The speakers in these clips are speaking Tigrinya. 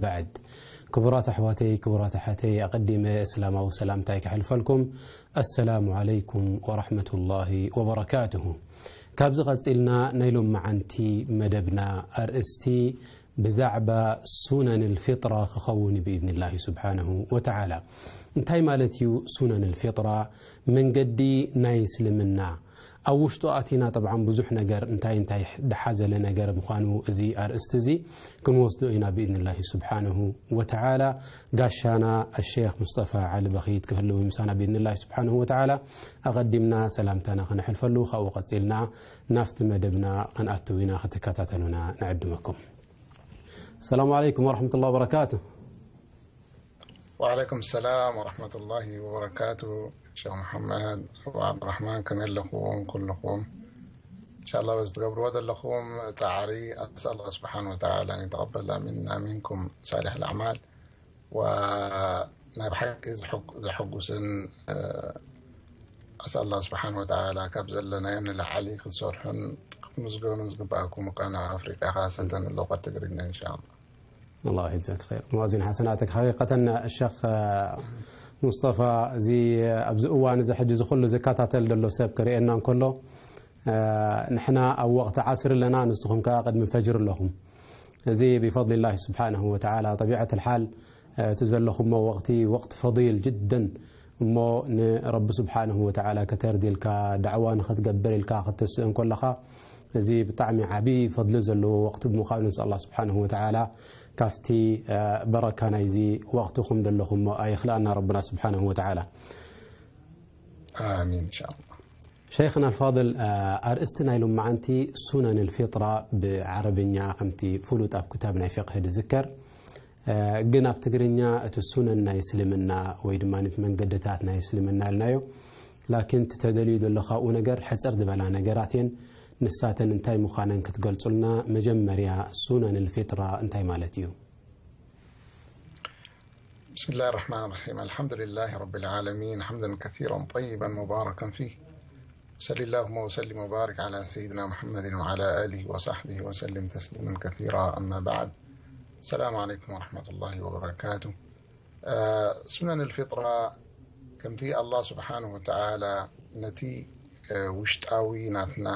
بعد. ክቡራት ኣሕዋተይ፣ ክቡራት ኣሓተይ፣ ኣቐዲመ እስላማዊ ሰላምታይ ከሕልፈልኩም። ኣሰላሙ ዓለይኩም ወራሕመቱላሂ ወበረካቱሁ። ካብዚ ቀጺልና ናይ ሎመዓንቲ መደብና ኣርእስቲ ብዛዕባ ሱነን ልፊጥራ ክኸውን እዩ ብኢዝኒላሂ ስብሓነሁ ወተዓላ። እንታይ ማለት እዩ ሱነን ልፊጥራ? መንገዲ ናይ እስልምና ኣብ ውሽጡ ኣቲና፣ ጠብዓን ብዙሕ ነገር እንታይ እንታይ ዝሓዘለ ነገር ምዃኑ እዚ ኣርእስቲ እዚ ክንወስዶ ኢና ብኢዝኒላሂ ስብሓነሁ ወተዓላ። ጋሻና ኣሸይኽ ሙስጠፋ ዓሊ በኺት ክህልው ምሳና ብኢዝኒላሂ ስብሓነሁ ወተዓላ። ኣቐዲምና ሰላምታና ከነሕልፈሉ፣ ካብኡ ቀጺልና ናብቲ መደብና ክንኣትው ኢና፣ ክትከታተሉና ንዕድመኩም። ሰላሙ ዓለይኩም ወረሕመቱላሂ ወበረካቱ። وعليكم السلام ورحمة الله وبركاته. شيخ محمد وعبد الرحمن، كم يلخوم كلكم؟ إن شاء الله بس تقبلوا هذا اللخوم تعالي. أسأل الله سبحانه وتعالى أن يتقبل منا منكم صالح الأعمال. ونبحق زحق زحق سن أسأل الله سبحانه وتعالى كبزل لنا يمن العلي خسرحن مزقون زقباكم قناة أفريقيا خاصة اللغة التقريبية إن شاء الله. الله يجزاك خير. موازين حسناتك. حقيقة الشيخ مصطفى زي ኣብዚ እዋን እዚ ሕጂ እዚ ኩሉ ዝከታተል ዘሎ ሰብ ክርእየና እንከሎ ንሕና ኣብ ወቕቲ ዓስሪ ኣለና፣ ንስኹም ከኣ ቅድሚ ፈጅር ኣለኹም። እዚ ብፈضل الله سبحانه وتعالى طبيعة الحال እቲ ዘለኹሞ ወቕቲ ወቕቲ ፈضيل جدا እሞ ንረቢ ስብሓንሁ ወተዓላ ከተርዲ ኢልካ ዳዕዋ ንኽትገብር ኢልካ ክትስእ እንከለኻ እዚ ብጣዕሚ ዓብዪ ፈድሊ ዘለዎ ወቕቲ ብምዃኑ ንስ ኣላ ስብሓንሁ ወተዓላ ካብቲ በረካ ናይዚ ወቕትኹም ዘለኹሞ ኣይኽልኣና ረብና ስብሓንሁ ወተዓላ። ኣሚን ኢንሻኣላህ። ሸይኽና ኣልፋضል ኣርእስቲ ናይ ሎመዓንቲ ሱነን ልፊጥራ ብዓረብኛ ከምቲ ፍሉጥ ኣብ ክታብ ናይ ፍቅህ ዝዝከር ግን ኣብ ትግርኛ እቲ ሱነን ናይ እስልምና ወይ ድማ እቲ መንገድታት ናይ እስልምና ኢልናዮ። ላኪን እቲ ተደልዩ ዘሎ ካብኡ ነገር ሕፅር ዝበላ ነገራት እየን። ንሳተን እንታይ ምዃነን ክትገልፁልና፣ መጀመርያ ሱነን ልፊጥራ እንታይ ማለት እዩ? بسم الله الرحمن الرحيم. الحمد لله رب العالمين، حمدا كثيرا طيبا مباركا فيه. صلى اللهم وسلم وبارك على سيدنا محمد وعلى آله وصحبه وسلم تسليما كثيرا. أما بعد. السلام عليكم ورحمة الله وبركاته. ሱነን ልፊጥራ ከምቲ ኣላህ ስብሓንሁ ወተዓላ ነቲ ውሽጣዊ ናትና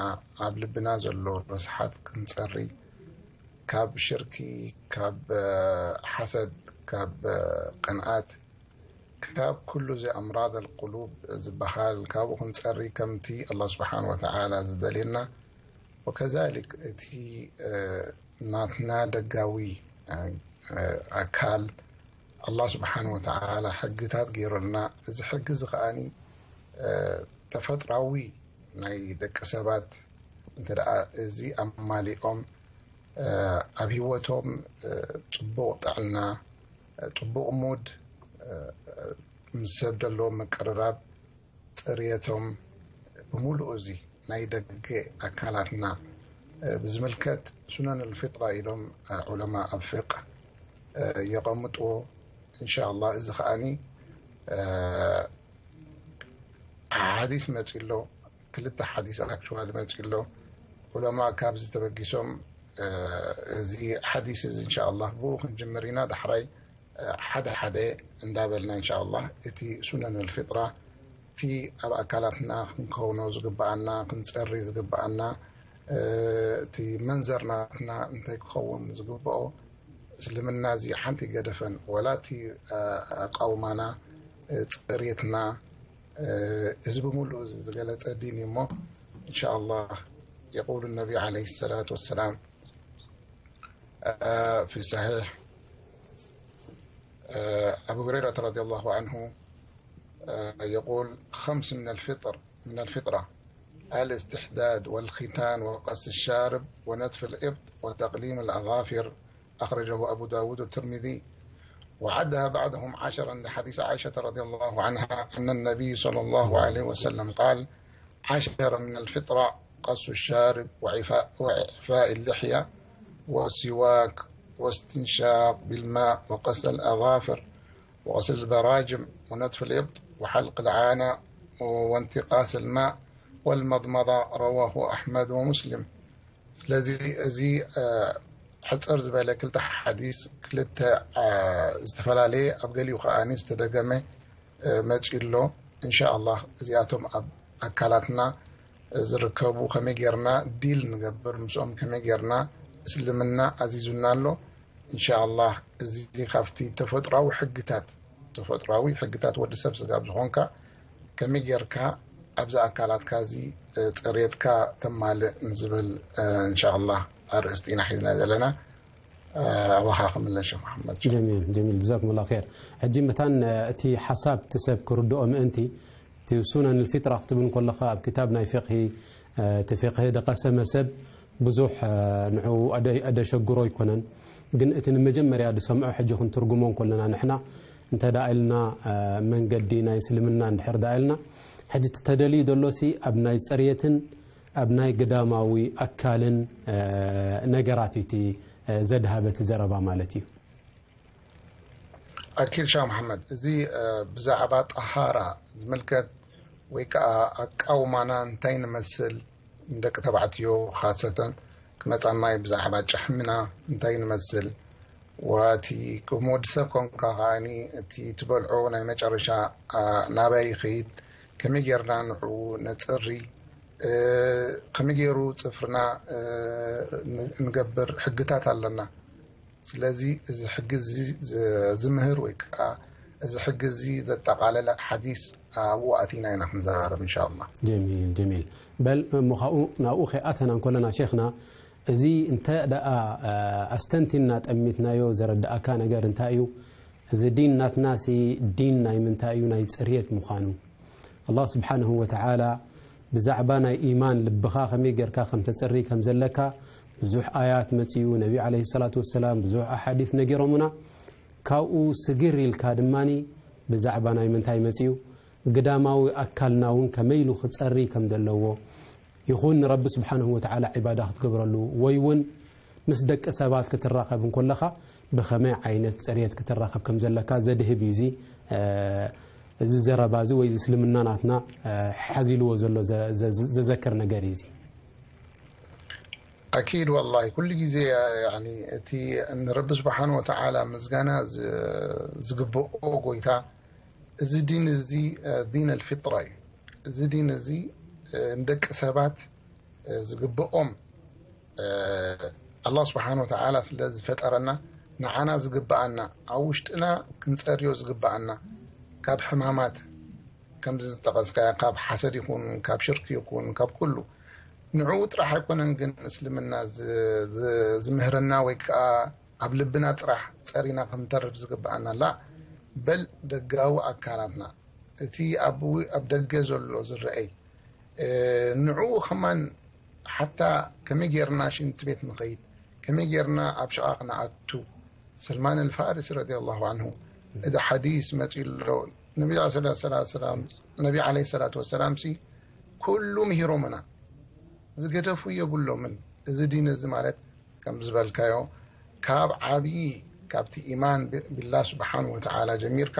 ኣብ ልብና ዘሎ ረስሓት ክንፀሪ ካብ ሽርኪ፣ ካብ ሓሰድ፣ ካብ ቅንኣት፣ ካብ ኩሉ እዚ ኣምራድ ኣልቁሉብ ዝበሃል ካብኡ ክንፀሪ ከምቲ ኣላህ ስብሓን ወተዓላ ዝደልየና፣ ወከዛሊክ እቲ ናትና ደጋዊ ኣካል ኣላህ ስብሓን ወተዓላ ሕግታት ገይሩልና። እዚ ሕጊ እዚ ከዓኒ ተፈጥራዊ ናይ ደቂ ሰባት እንተ ደኣ እዚ ኣማሊኦም ኣብ ህይወቶም ፅቡቕ ጥዕና፣ ፅቡቕ ሙድ፣ ምስ ሰብ ዘለዎም ምቅርራብ፣ ፅርየቶም ብምሉኡ እዚ ናይ ደገ ኣካላትና ብዝምልከት ሱነን ልፊጥራ ኢሎም ዑለማ ኣብ ፍቅህ የቐምጥዎ። እንሻላ እዚ ከዓኒ ሓዲስ መፂ ኣሎ፣ ክልተ ሓዲስ ኣክቹዋሊ መፂ ኣሎ። ዑለማ ካብዚ ተበጊሶም እዚ ሓዲስ እዚ እንሻላ ብኡ ክንጅምር ኢና። ዳሕራይ ሓደ ሓደ እንዳበልና እንሻላ እቲ ሱነን ልፊጥራ እቲ ኣብ ኣካላትና ክንከውኖ ዝግበኣና፣ ክንፀሪ ዝግበኣና፣ እቲ መንዘር ናትና እንታይ ክኸውን ዝግበኦ፣ እስልምና እዚ ሓንቲ ገደፈን ወላ እቲ ኣቃውማና፣ ፅሬትና፣ እዚ ብምሉእ ዝገለፀ ዲን እዩ እሞ እንሻላ። يقول النبي عليه الصلاة والسلام في الصحيح، أبو هريرة رضي الله عنه يقول: خمس من الفطر، من الفطرة: الاستحداد والختان وقص الشارب ونتف الإبط وتقليم الأظافر. أخرجه أبو داود والترمذي. وعدها بعدهم عشرا لحديث عائشة رضي الله عنها أن النبي صلى الله عليه وسلم قال: عشرا من الفطرة: قص الشارب وإعفاء اللحية والسواك واستنشاق بالماء وقص الأظافر وغسل البراجم ونتف الإبط وحلق العانة وانتقاص الماء والمضمضة. رواه أحمد ومسلم. ስለዚ እዚ ሕጽር ዝበለ ክልተ ሓዲስ፣ ክልተ፣ አ፣ ዝተፈላለየ፣ ኣብ ገሊኡ ከኣ ዝተደገመ፣ እ፣ መጺኡ ኣሎ። እንሻ ኣላህ እዚኣቶም ኣብ ኣካላትና ዝርከቡ ከመይ ጌርና ዲል ንገብር ምስኦም፣ ከመይ ጌርና እስልምና ኣዚዙና ኣሎ። እንሻ ኣላህ እዚ ካብቲ ተፈጥሯዊ ሕግታት፣ ተፈጥሯዊ ሕግታት ወዲ ሰብ ስጋብ ዝኾንካ ከመይ ጌርካ ኣብዚ ኣካላትካ እዚ፣ እ፣ ጽሬትካ ተማልእ ንዝብል፣ እ፣ እንሻ ኣላህ ኣርእስቲ ኢና ሒዝና ዘለና። እ፣ ኣባኻ ክምለስ ሸኽ መሓመድ። ጀሚል፣ ጀሚል፣ ጀዛኩሙላህ ኸይር። ሕጂ መታን፣ እ፣ እቲ ሓሳብ እቲ ሰብ ክርድኦ ምእንቲ፣ እቲ ሱነን ልፊጥራ ክትብል ከለኻ ኣብ ክታብ ናይ ፍቕሂ፣ እ፣ እቲ ፍቕሂ ደቐሰመ ሰብ ብዙሕ፣ እ፣ ንዕኡ ኣደ-፣ ኣደሸግሮ ኣይኮነን። ግን እቲ ንመጀመርያ ዝሰምዖ ሕጂ ክንትርጉሞ እንከለና ንሕና እንተ ደኣ ኢልና፣ እ፣ መንገዲ ናይ እስልምና እንድሕር ደኣ ኢልና፣ ሕጂ እቲ ተደልዩ ዘሎሲ ኣብ ናይ ጽርየትን ኣብ ናይ ግዳማዊ ኣካልን፣ እ፣ ነገራት እዩ እቲ፣ እ፣ ዘድሃበ እቲ ዘረባ ማለት እዩ። ኣኪድ ሻህ መሓመድ፣ እዚ፣ እ፣ ብዛዕባ ጠሃራ ዝምልከት ወይ ከኣ ኣቃውማና እንታይ ንመስል፣ ንደቂ ተባዕትዮ ኻሰተን ክመጻና እዩ፣ ብዛዕባ ጭሕምና እንታይ ንመስል፣ ዋቲ ከም ወዲ ሰብ ኮንካ ከኣኒ እቲ ትበልዖ ናይ መጨረሻ፣ አ፣ ናበይ ይኸይድ፣ ከመይ ጌርና ንዕኡ ነጽሪ፣ እ፣ ከመይ ገይሩ ጽፍርና፣ እ፣ ን-፣ ንገብር ሕግታት ኣለና። ስለዚ እዚ ሕጊ እዚ ዝ-፣ ዝምህር ወይ ከኣ እዚ ሕጊ እዚ ዘጠቓለለ ሓዲስ ኣብኡ ኣቲና ኢና ክንዘራረብ እንሻ ኣላህ። ጀሚል፣ ጀሚል። በል እሞ ካብኡ ናብኡ ከይኣተና እንከለና ሼኽና፣ እዚ እንተ ደኣ፣ እ፣ ኣስተንቲና ጠሚትናዮ ዘረድኣካ ነገር እንታይ እዩ? እዚ ዲን ናትናሲ ዲን ናይ ምንታይ እዩ? ናይ ጽርየት ምዃኑ። ኣላህ ስብሓንሁ ወተዓላ ብዛዕባ ናይ ኢማን ልብኻ ከመይ ጌርካ ከም ተጽሪ ከም ዘለካ ብዙሕ ኣያት መጺኡ፣ ነቢ ዓለይሂ ሰላቱ ወሰላም ብዙሕ ኣሓዲስ ነጊሮምና። ካብኡ ስግር ኢልካ ድማኒ ብዛዕባ ናይ ምንታይ መጺኡ፣ ግዳማዊ ኣካልና እውን ከመይ ኢሉ ክጸሪ ከም ዘለዎ፣ ይኹን ንረቢ ስብሓንሁ ወተዓላ ዒባዳ ክትገብረሉ፣ ወይ እውን ምስ ደቂ ሰባት ክትራኸብ እንከለኻ ብኸመይ ዓይነት ጽርየት ክትራኸብ ከም ዘለካ ዘድህብ እዩ። እዚ፣ እ፣ እዚ ዘረባ እዚ ወይ እዚ እስልምና ናትና፣ እ፣ ሓዚልዎ ዘሎ ዘ-፣ ዘ-፣ ዘዘክር ነገር እዩ እዚ። ኣኪድ ወላሂ፣ ኩሉ ግዜ፣ ያኒ፣ እቲ ንረቢ ስብሓን ወተዓላ ምስጋና ዝ-፣ ዝግብኦ ጎይታ፣ እዚ ዲን እዚ፣ እ፣ ዲን ኣልፊጥራ እዩ። እዚ ዲን እዚ፣ እ፣ ንደቂ ሰባት፣ እ፣ ዝግብኦም፣ እ፣ ኣላህ ስብሓን ወተዓላ ስለ ዝፈጠረና፣ ንዓና ዝግብኣና፣ ኣብ ውሽጥና ክንጸርዮ ዝግብኣና፣ ካብ ሕማማት፣ ከምዚ ዝጠቐስካዮ፣ ካብ ሓሰድ ይኹን፣ ካብ ሽርክ ይኹን፣ ካብ ኩሉ፣ ንዕኡ ጥራሕ ኣይኮነን ግን እስልምና ዝ-፣ ዝ-፣ ዝምህረና ወይ ከኣ ኣብ ልብና ጥራሕ ጸሪና ክንተርፍ ዝግብኣና፣ ላ፣ በል ደጋዊ ኣካላትና፣ እቲ ኣብ ው-፣ ኣብ ደገ ዘሎ ዝረኣይ፣ እ፣ ንዕኡ ከማን ሓታ ከመይ ጌርና ሽንቲ ቤት ንኸይድ፣ ከመይ ጌርና ኣብ ሽቓቕ ንኣቱ። ሰልማን ኣልፋሪሲ ረዲየላሁ ዓንሁ፣ እቲ ሓዲስ መጺኡ ኣሎ። ነቢ ዓለይሂ ሰላቱ ወሰላም፣ ነቢ ዓለይሂ ሰላቱ ወሰላም ሲ ኩሉ ምሂሮምና። ዝገደፉ የብሎምን። እዚ ዲን እዚ ማለት ከም ዝበልካዮ፣ ካብ ዓብዪ፣ ካብቲ ኢማን ብ-፣ ቢላህ ስብሓን ወተዓላ ጀሚርካ፣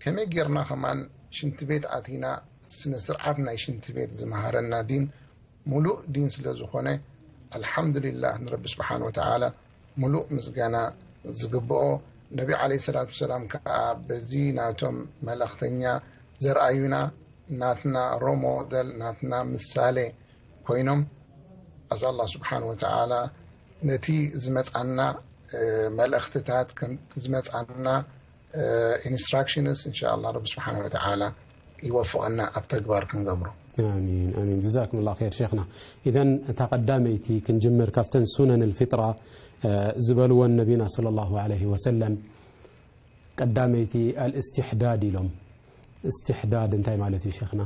ከመይ ጌርና ከማን ሽንቲ ቤት ኣቲና፣ ስነ ስርዓት ናይ ሽንቲ ቤት ዝመሃረና ዲን፣ ሙሉእ ዲን ስለ ዝኾነ፣ ኣልሓምዱሊላህ ንረቢ ስብሓን ወተዓላ ሙሉእ ምስጋና ዝግብኦ። ነቢ ዓለይሂ ሰላቱ ወሰላም ከኣ በዚ ናቶም መልእኽተኛ ዘርኣዩና፣ ናትና ሮል ሞደል፣ ናትና ምሳሌ ኮይኖም፣ ኣዛ ኣላህ ስብሓን ወተዓላ ነቲ ዝመጻና፣ እ፣ መልእኽትታት፣ ከምቲ ዝመጻና፣ እ፣ ኢንስትራክሽንስ፣ እንሻ ኣላህ ረቢ ስብሓን ወተዓላ ይወፍቐና ኣብ ተግባር ክንገብሮ። ኣሚን፣ ኣሚን። ጀዛኩሙላህ ኸይር ሼኽና። ኢዘን እታ ቀዳመይቲ ክንጅምር ካብተን ሱነን ልፊጥራ፣ እ፣ ዝበልወን ነቢና ሰለላሁ ዐለይሂ ወሰለም፣ ቀዳመይቲ ኣልእስትሕዳድ ኢሎም። እስትሕዳድ እንታይ ማለት እዩ ሼኽና?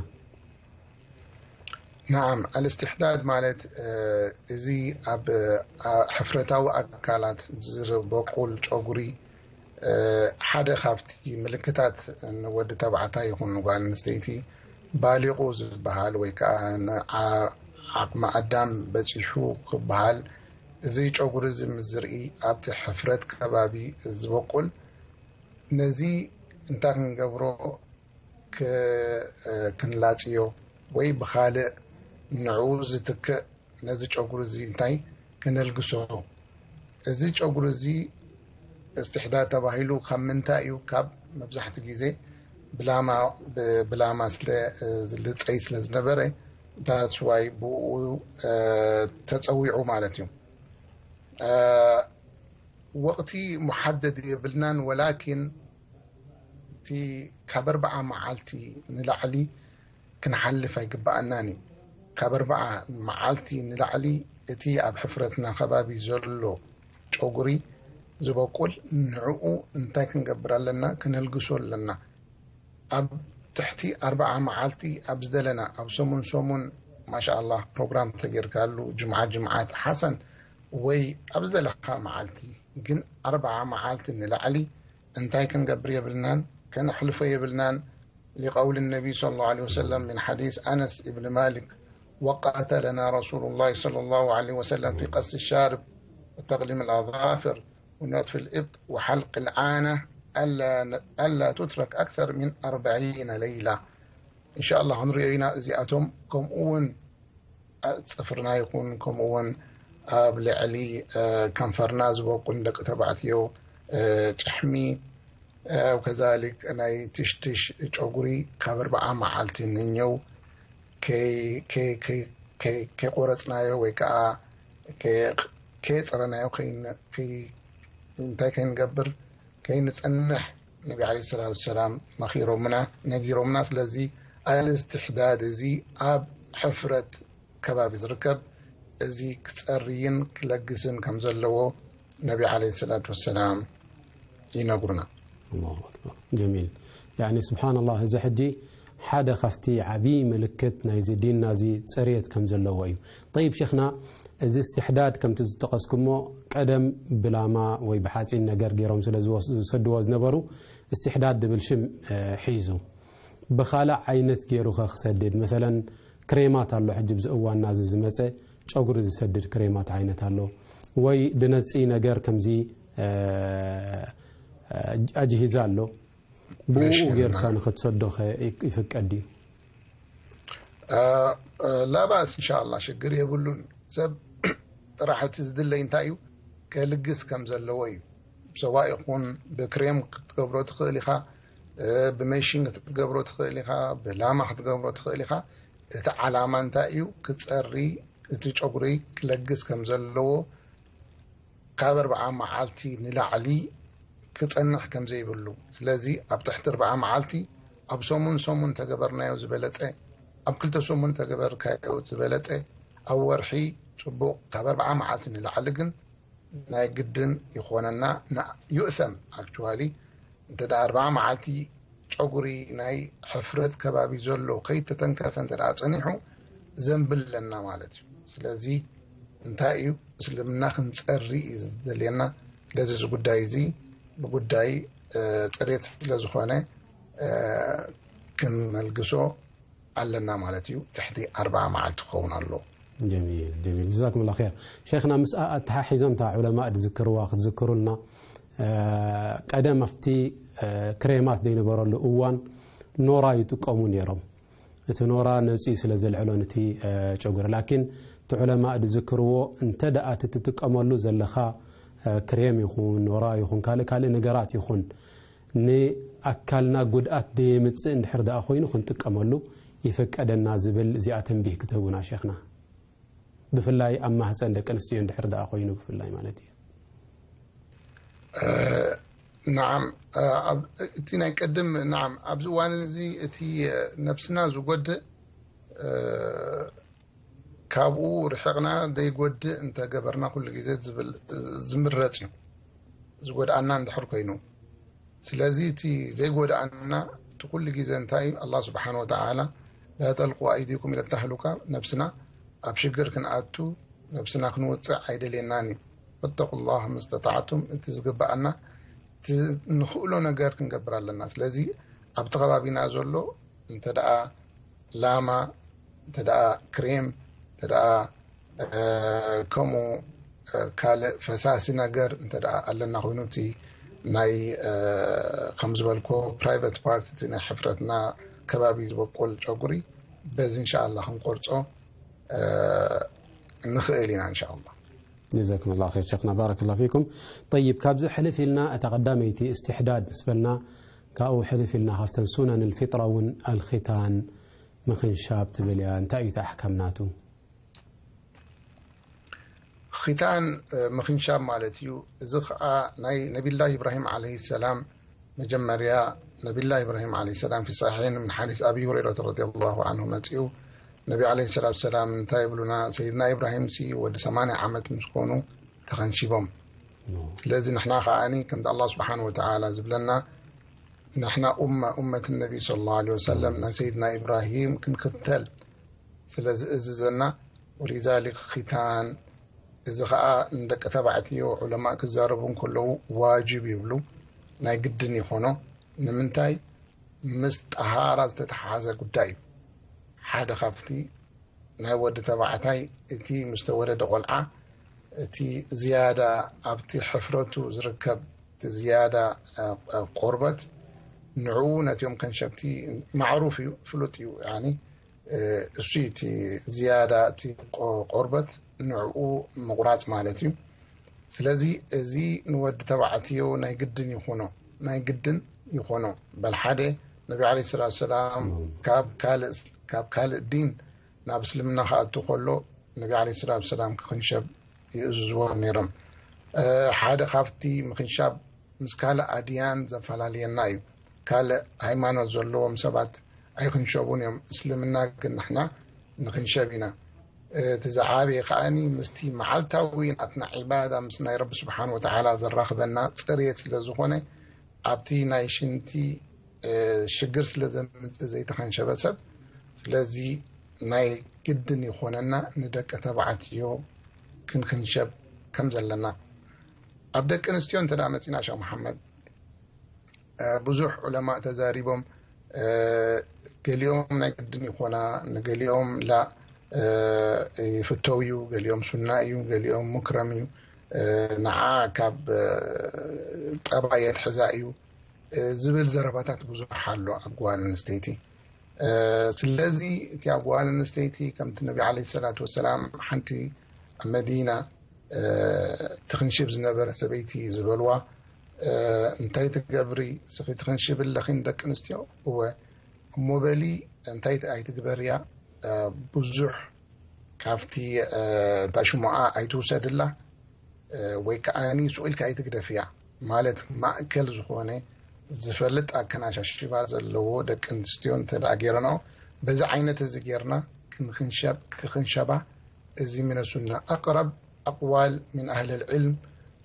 ናዓም፣ ኣልእስትሕዳድ ማለት፣ እ፣ እዚ ኣብ፣ እ፣ ሕፍረታዊ ኣካላት ዝቦቁል ጨጉሪ፣ እ፣ ሓደ ካብቲ ምልክታት ንወዲ ተባዕታይ ይኹን ንጓል ኣንስተይቲ ባሊቑ ዝበሃል ወይ ከዓ ንዓ-፣ ዓቕሚ ኣዳም በፂሑ ክበሃል፣ እዚ ጨጉሪ እዚ ምስ ዝርኢ ኣብቲ ሕፍረት ከባቢ ዝበቁል፣ ነዚ እንታይ ክንገብሮ ክ-፣ ክንላጽዮ ወይ ብኻልእ ንዕኡ ዝትክእ ነዚ ጨጉሪ እዚ እንታይ ክነልግሶ፣ እዚ ጨጉሪ እዚ እስትሕዳድ ተባሂሉ ካብ ምንታይ እዩ? ካብ መብዛሕትኡ ግዜ ብላማ፣ ብ-፣ ብላማ ስለ፣ እ፣ ዝልጸይ ስለ ዝነበረ፣ that's why ብኡ፣ እ፣ ተጸዊዑ ማለት እዩ። እ፣ ወቕቲ ሙሓደድ የብልናን፣ ወላኪን እቲ ካብ ኣርብዓ መዓልቲ ንላዕሊ ክንሓልፍ ኣይግብኣናን እዩ። ካብ ኣርብዓ መዓልቲ ንላዕሊ እቲ ኣብ ሕፍረትና ከባቢ ዘሎ ጨጉሪ ዝበቁል፣ ንዕኡ እንታይ ክንገብር ኣለና? ክንልግሶ ኣለና። ኣብ ትሕቲ ኣርብዓ መዓልቲ ኣብ ዝደለና፣ ኣብ ሰሙን ሰሙን ማሻኣላህ ፕሮግራም ተጌርካሉ፣ ጅምዓ ጅምዓት ሓሰን፣ ወይ ኣብ ዝደለኻ መዓልቲ፣ ግን ኣርብዓ መዓልቲ ንላዕሊ እንታይ ክንገብር የብልናን፣ ከነሕልፎ የብልናን። لقول النبي صلى الله عليه وسلم من حديث أنس بن مالك: وقاتلنا رسول الله صلى الله عليه وسلم في قص الشارب وتقليم الأظافر ونتف الإبط وحلق العانة ألا، ألا تترك أكثر من أربعين ليلة. إن شاء الله ክንሪኦ ኢና እዚኣቶም። ከምኡ እውን ኣብ ጽፍርና ይኹን፣ ከምኡ እውን ኣብ ልዕሊ፣ እ፣ ከንፈርና ዝበቁል ደቂ ተባዕትዮ፣ እ፣ ጭሕሚ፣ እ፣ ከዛሊክ ናይ ትሽትሽ ጨጉሪ ካብ ኣርብዓ መዓልቲ ንኛው ከይ-፣ ከይ-፣ ከይ-፣ ከይ-፣ ከይቆረጽናዮ ወይ ከዓ ከይ-፣ ከየጽረናዮ ከይን-፣ ከይ-፣ እንታይ ከይንገብር ከይንጸንሕ ነቢ ዓለይሂ ሰላቱ ወሰላም መኺሮምና፣ ነጊሮምና። ስለዚ ኣልእስትሕዳድ እዚ ኣብ ሕፍረት ከባቢ ዝርከብ፣ እዚ ክጸርይን ክለግስን ከም ዘለዎ ነቢ ዓለይሂ ሰላቱ ወሰላም ይነግሩና። ኣላሁ ኣክበር። ጀሚል። ያኒ ስብሓንላህ፣ እዚ ሕጂ ሓደ ካብቲ ዓብዪ ምልክት ናይዚ ዲንና እዚ ጽርየት ከም ዘለዎ እዩ። ጠይብ ሸኽና፣ እዚ እስትሕዳድ ከምቲ ዝጠቐስኩሞ ቀደም ብላማ ወይ ብሓፂን ነገር ገይሮም ስለ ዝወስ-፣ ዝሰድዎ ዝነበሩ እስትሕዳድ ድብል ሽም፣ እ፣ ሒዙ። ብኻልእ ዓይነት ገይሩ ኸ ክሰድድ? መሰለን ክሬማት ኣሎ፣ ሕጂ ብዚ እዋንና እዚ ዝመፀ ጨጉሪ ዝሰድድ ክሬማት ዓይነት ኣሎ። ወይ ድነፂ ነገር ከምዚ፣ እ፣ እ፣ ኣጅሂዛ ኣሎ። ብኡ መሽን ጌርካ እና ንኽትሰዶ ኸ ይክ-፣ ይፍቀድ ድዩ? እ፣ እ፣ ላባስ እንሻላ ሽግር የብሉን። ሰብ ጥራሕ እቲ ዝድለይ እንታይ እዩ? ከልግስ ከም ዘለዎ እዩ። ብሰዋ ይኹን ብክሬም ክትገብሮ ትኽእል ኢኻ፣ እ፣ ብመሽን ክትገብሮ ትኽእል ኢኻ፣ ብላማ ክትገብሮ ትኽእል ኢኻ። እቲ ዓላማ እንታይ እዩ? ክጸሪ፣ እቲ ጨጉሪ ክለግስ ከም ዘለዎ፣ ካብ ኣርብዓ መዓልቲ ንላዕሊ ክጸንሕ ከም ዘይብሉ። ስለዚ ኣብ ትሕቲ ኣርብዓ መዓልቲ፣ ኣብ ሰሙን ሰሙን ተገበርናዮ ዝበለጸ፣ ኣብ ክልተ ሰሙን ተገበርካዮ ዝበለጸ፣ ኣብ ወርሒ ጽቡቕ፣ ካብ ኣርብዓ መዓልቲ ንላዕሊ ግን ናይ ግድን ይኾነና። ና-፣ ዩእሰም ኣክቹዋሊ እንተ ደኣ ኣርብዓ መዓልቲ ጨጉሪ ናይ ሕፍረት ከባቢ ዘሎ ከይተተንከፈ እንተ ደኣ ጸኒሑ ዘንብል ኣለና ማለት እዩ። ስለዚ እንታይ እዩ እስልምና ክንጸሪ እዩ ዝደልየና። ስለዚ እዚ ጉዳይ እዚ ብጉዳይ፣ እ፣ ጽሬት ስለ ዝኾነ፣ እ፣ ክንመልግሶ ኣለና ማለት እዩ። ትሕቲ ኣርብዓ መዓልቲ ክኸውን ኣለዎ። ጀሚል፣ ጀሚል። ጀዛኩምላ ኸይር። ሸይኽና፣ ምስ ኣተሓሒዞም እታ ዑለማእ ዝዝክርዋ ክትዝክሩልና፣ እ፣ ቀደም ኣብቲ፣ እ፣ ክሬማት ዘይነበረሉ እዋን ኖራ ይጥቀሙ ነይሮም። እቲ ኖራ ነፂ ስለ ዘልዕሎ ነቲ፣ እ፣ ጨጉሪ። ላኪን እቲ ዑለማእ ዝዝክርዎ፣ እንተ ደኣ እቲ ትጥቀመሉ ዘለኻ፣ እ፣ ክሬም ይኹን፣ ኖራ ይኹን፣ ካልእ ካልእ ነገራት ይኹን፣ ንኣካልና ጉድኣት ደየምጽእ እንድሕር ደኣ ኮይኑ ክንጥቀመሉ ይፍቀደና ዝብል እዚኣ ተንቢህ ክትህቡና ሸይኽና። ብፍላይ ኣብ ማህፀን ደቂ ኣንስትዮ እንድሕር ደኣ ኮይኑ ብፍላይ ማለት እዩ። እ፣ ነዓም፣ እ፣ ኣብ-፣ እቲ ናይ ቅድም፣ ነዓም፣ ኣብዚ እዋን እዚ እቲ፣ እ፣ ነብስና ዝጎድእ፣ እ፣ ካብኡ ርሒቕና ዘይጎድእ እንተገበርና ኩሉ ግዜ ዝብል፣ ዝምረጽ እዩ። ዝጎድኣና እንድሕር ኮይኑ። ስለዚ እቲ ዘይጎድኣና እቲ ኩሉ ግዜ እንታይ እዩ? ኣላህ ስብሓን ወተዓላ፣ "ላ ተልቁ ኣይዲኩም ኢለ ተህሉካ"፣ ነብስና ኣብ ሽግር ክንኣቱ፣ ነብስና ክንውፅዕ ኣይደልየናን እዩ። ፈተቁላህ መስተጣዕቱም፣ እቲ ዝግብኣና፣ እቲ ንኽእሎ ነገር ክንገብር ኣለና። ስለዚ ኣብቲ ከባቢና ዘሎ እንተ ደኣ ላማ፣ እንተ ደኣ ክሬም፣ እንተ ደኣ፣ እ፣ ከምኡ፣ እ፣ ካልእ ፈሳሲ ነገር እንተ ደኣ ኣለና ኮይኑ፣ እቲ ናይ፣ እ፣ ከም ዝበልኮ ፕራይቨት ፓርት፣ እቲ ናይ ሕፍረትና ከባቢ ዝበቁል ጨጉሪ፣ በዚ እንሻኣላ ክንቆርጾ፣ እ፣ ንኽእል ኢና እንሻኣላ። ጀዛኩም ላ ር ሸክና ባረክ ላ ፊኩም። ጠይብ፣ ካብዚ ሕልፍ ኢልና እታ ቀዳመይቲ እስትሕዳድ ምስ በልና፣ ካብኡ ሕልፍ ኢልና ካብተን ሱነን ልፊጥራ እውን ኣልክታን ምኽንሻብ ትብል እያ። እንታይ እዩ እቲ ኣሕካም ናቱ? ኺታን ምኽንሻብ ማለት እዩ። እዚ ኸዓ ናይ ነቢላህ ኢብራሂም ዓለይሂ ሰላም መጀመርያ ነቢላህ ኢብራሂም ዓለይሂ ሰላም ፊ ሰሒሐይን ምን ሓዲስ ኣቢ ሁረይረተ ረዲየላሁ ዓንሁ መፂኡ። ነቢ ዓለይሂ ሰላቱ ሰላም እንታይ ይብሉና? ሰይድና ኢብራሂም ሲ ወዲ ሰማንያ ዓመት ምስ ኮኑ ተኸንሺቦም። ስለዚ ንሕና ከዓኒ ከምቲ ኣላህ ስብሓን ወተዓላ ዝብለና ንሕና ኡመ ኡመት ነቢ ሰለላሁ ዓለይሂ ወሰለም ናይ ሰይድና ኢብራሂም ክንክተል ስለ ዝእዝዘና ወሊዛሊክ ኺታን እዚ ኸዓ ንደቂ ተባዕትዮ ዑለማእ ክዛረቡ እንከለዉ ዋጅብ ይብሉ ናይ ግድን ይኾኖ። ንምንታይ? ምስ ጠሃራ ዝተተሓሓዘ ጉዳይ እዩ። ሓደ ካብቲ ናይ ወዲ ተባዕታይ እቲ ምስ ተወለደ ቆልዓ እቲ ዝያዳ ኣብቲ ሕፍረቱ ዝርከብ እቲ ዝያዳ ቆርበት ንዕኡ ነቲኦም ከንሸብቲ ማዕሩፍ እዩ ፍሉጥ እዩ። እሱ እቲ ዝያዳ እቲ ቆርበት ንዕኡ ምቑራፅ ማለት እዩ። ስለዚ እዚ ንወዲ ተባዕትዮ ናይ ግድን ይኾኖ ናይ ግድን ይኾኖ። በል ሓደ ነቢ ዓለይሂ ሰላቱ ሰላም ካብ ካልእ ዲን ናብ እስልምና ክኣቱ ከሎ ነቢ ዓለይሂ ሰላቱ ሰላም ክኽንሸብ ይእዝዝዎ ነይሮም። ሓደ ካብቲ ምኽንሻብ ምስ ካልእ ኣድያን ዘፈላልየና እዩ። ካልእ ሃይማኖት ዘለዎም ሰባት ኣይኽንሸቡን እዮም። እስልምና ግን ንሕና ንኽንሸብ ኢና። እቲ ዝዓበየ ከዓኒ ምስቲ መዓልታዊ ናትና ዒባዳ ምስ ናይ ረቢ ስብሓን ወተዓላ ዘራኽበና ፅርየት ስለ ዝኾነ ኣብቲ ናይ ሽንቲ ሽግር ስለ ዘምፅእ ዘይተኸንሸበ ሰብ። ስለዚ ናይ ግድን ይኾነና ንደቂ ተባዕትዮ ክንክንሸብ ከም ዘለና። ኣብ ደቂ ኣንስትዮ እንተ መፂና ሸክ መሓመድ ብዙሕ ዑለማእ ተዛሪቦም። ገሊኦም ናይ ግድን ይኾና፣ ንገሊኦም ላ ይፍተው እዩ፣ ገሊኦም ሱና እዩ፣ ገሊኦም ሙክረም እዩ። ንዓ ካብ ጠባይ የትሕዛ እዩ ዝብል ዘረባታት ብዙሕ ኣሎ ኣብ ጓል ኣንስተይቲ። ስለዚ እቲ ኣብ ጓል ኣንስተይቲ ከምቲ ነቢ ዓለይሂ ሰላቱ ወሰላም ሓንቲ ኣብ መዲና ትኽንሽብ ዝነበረ ሰበይቲ ዝበልዋ እንታይ ትገብሪ ስኺ ትኽንሽብ ኣለኺ ንደቂ ኣንስትዮ እወ እሞ በሊ እንታይ ኣይትግበርያ ብዙሕ ካብቲ እንታይ ሽሞኣ ኣይትውሰድላ ወይ ከዓ ስቕ ኢልካ ኣይትግደፍያ ማለት ማእከል ዝኾነ ዝፈልጥ ኣከናሻሽባ ዘለዎ ደቂ ኣንስትዮ እንተ ደኣ ገይረንኦ በዚ ዓይነት እዚ ገይርና ክንኽንሸብ ክኽንሸባ እዚ ምን ሱና ኣቅረብ ኣቅዋል ምን ኣህል ልዕልም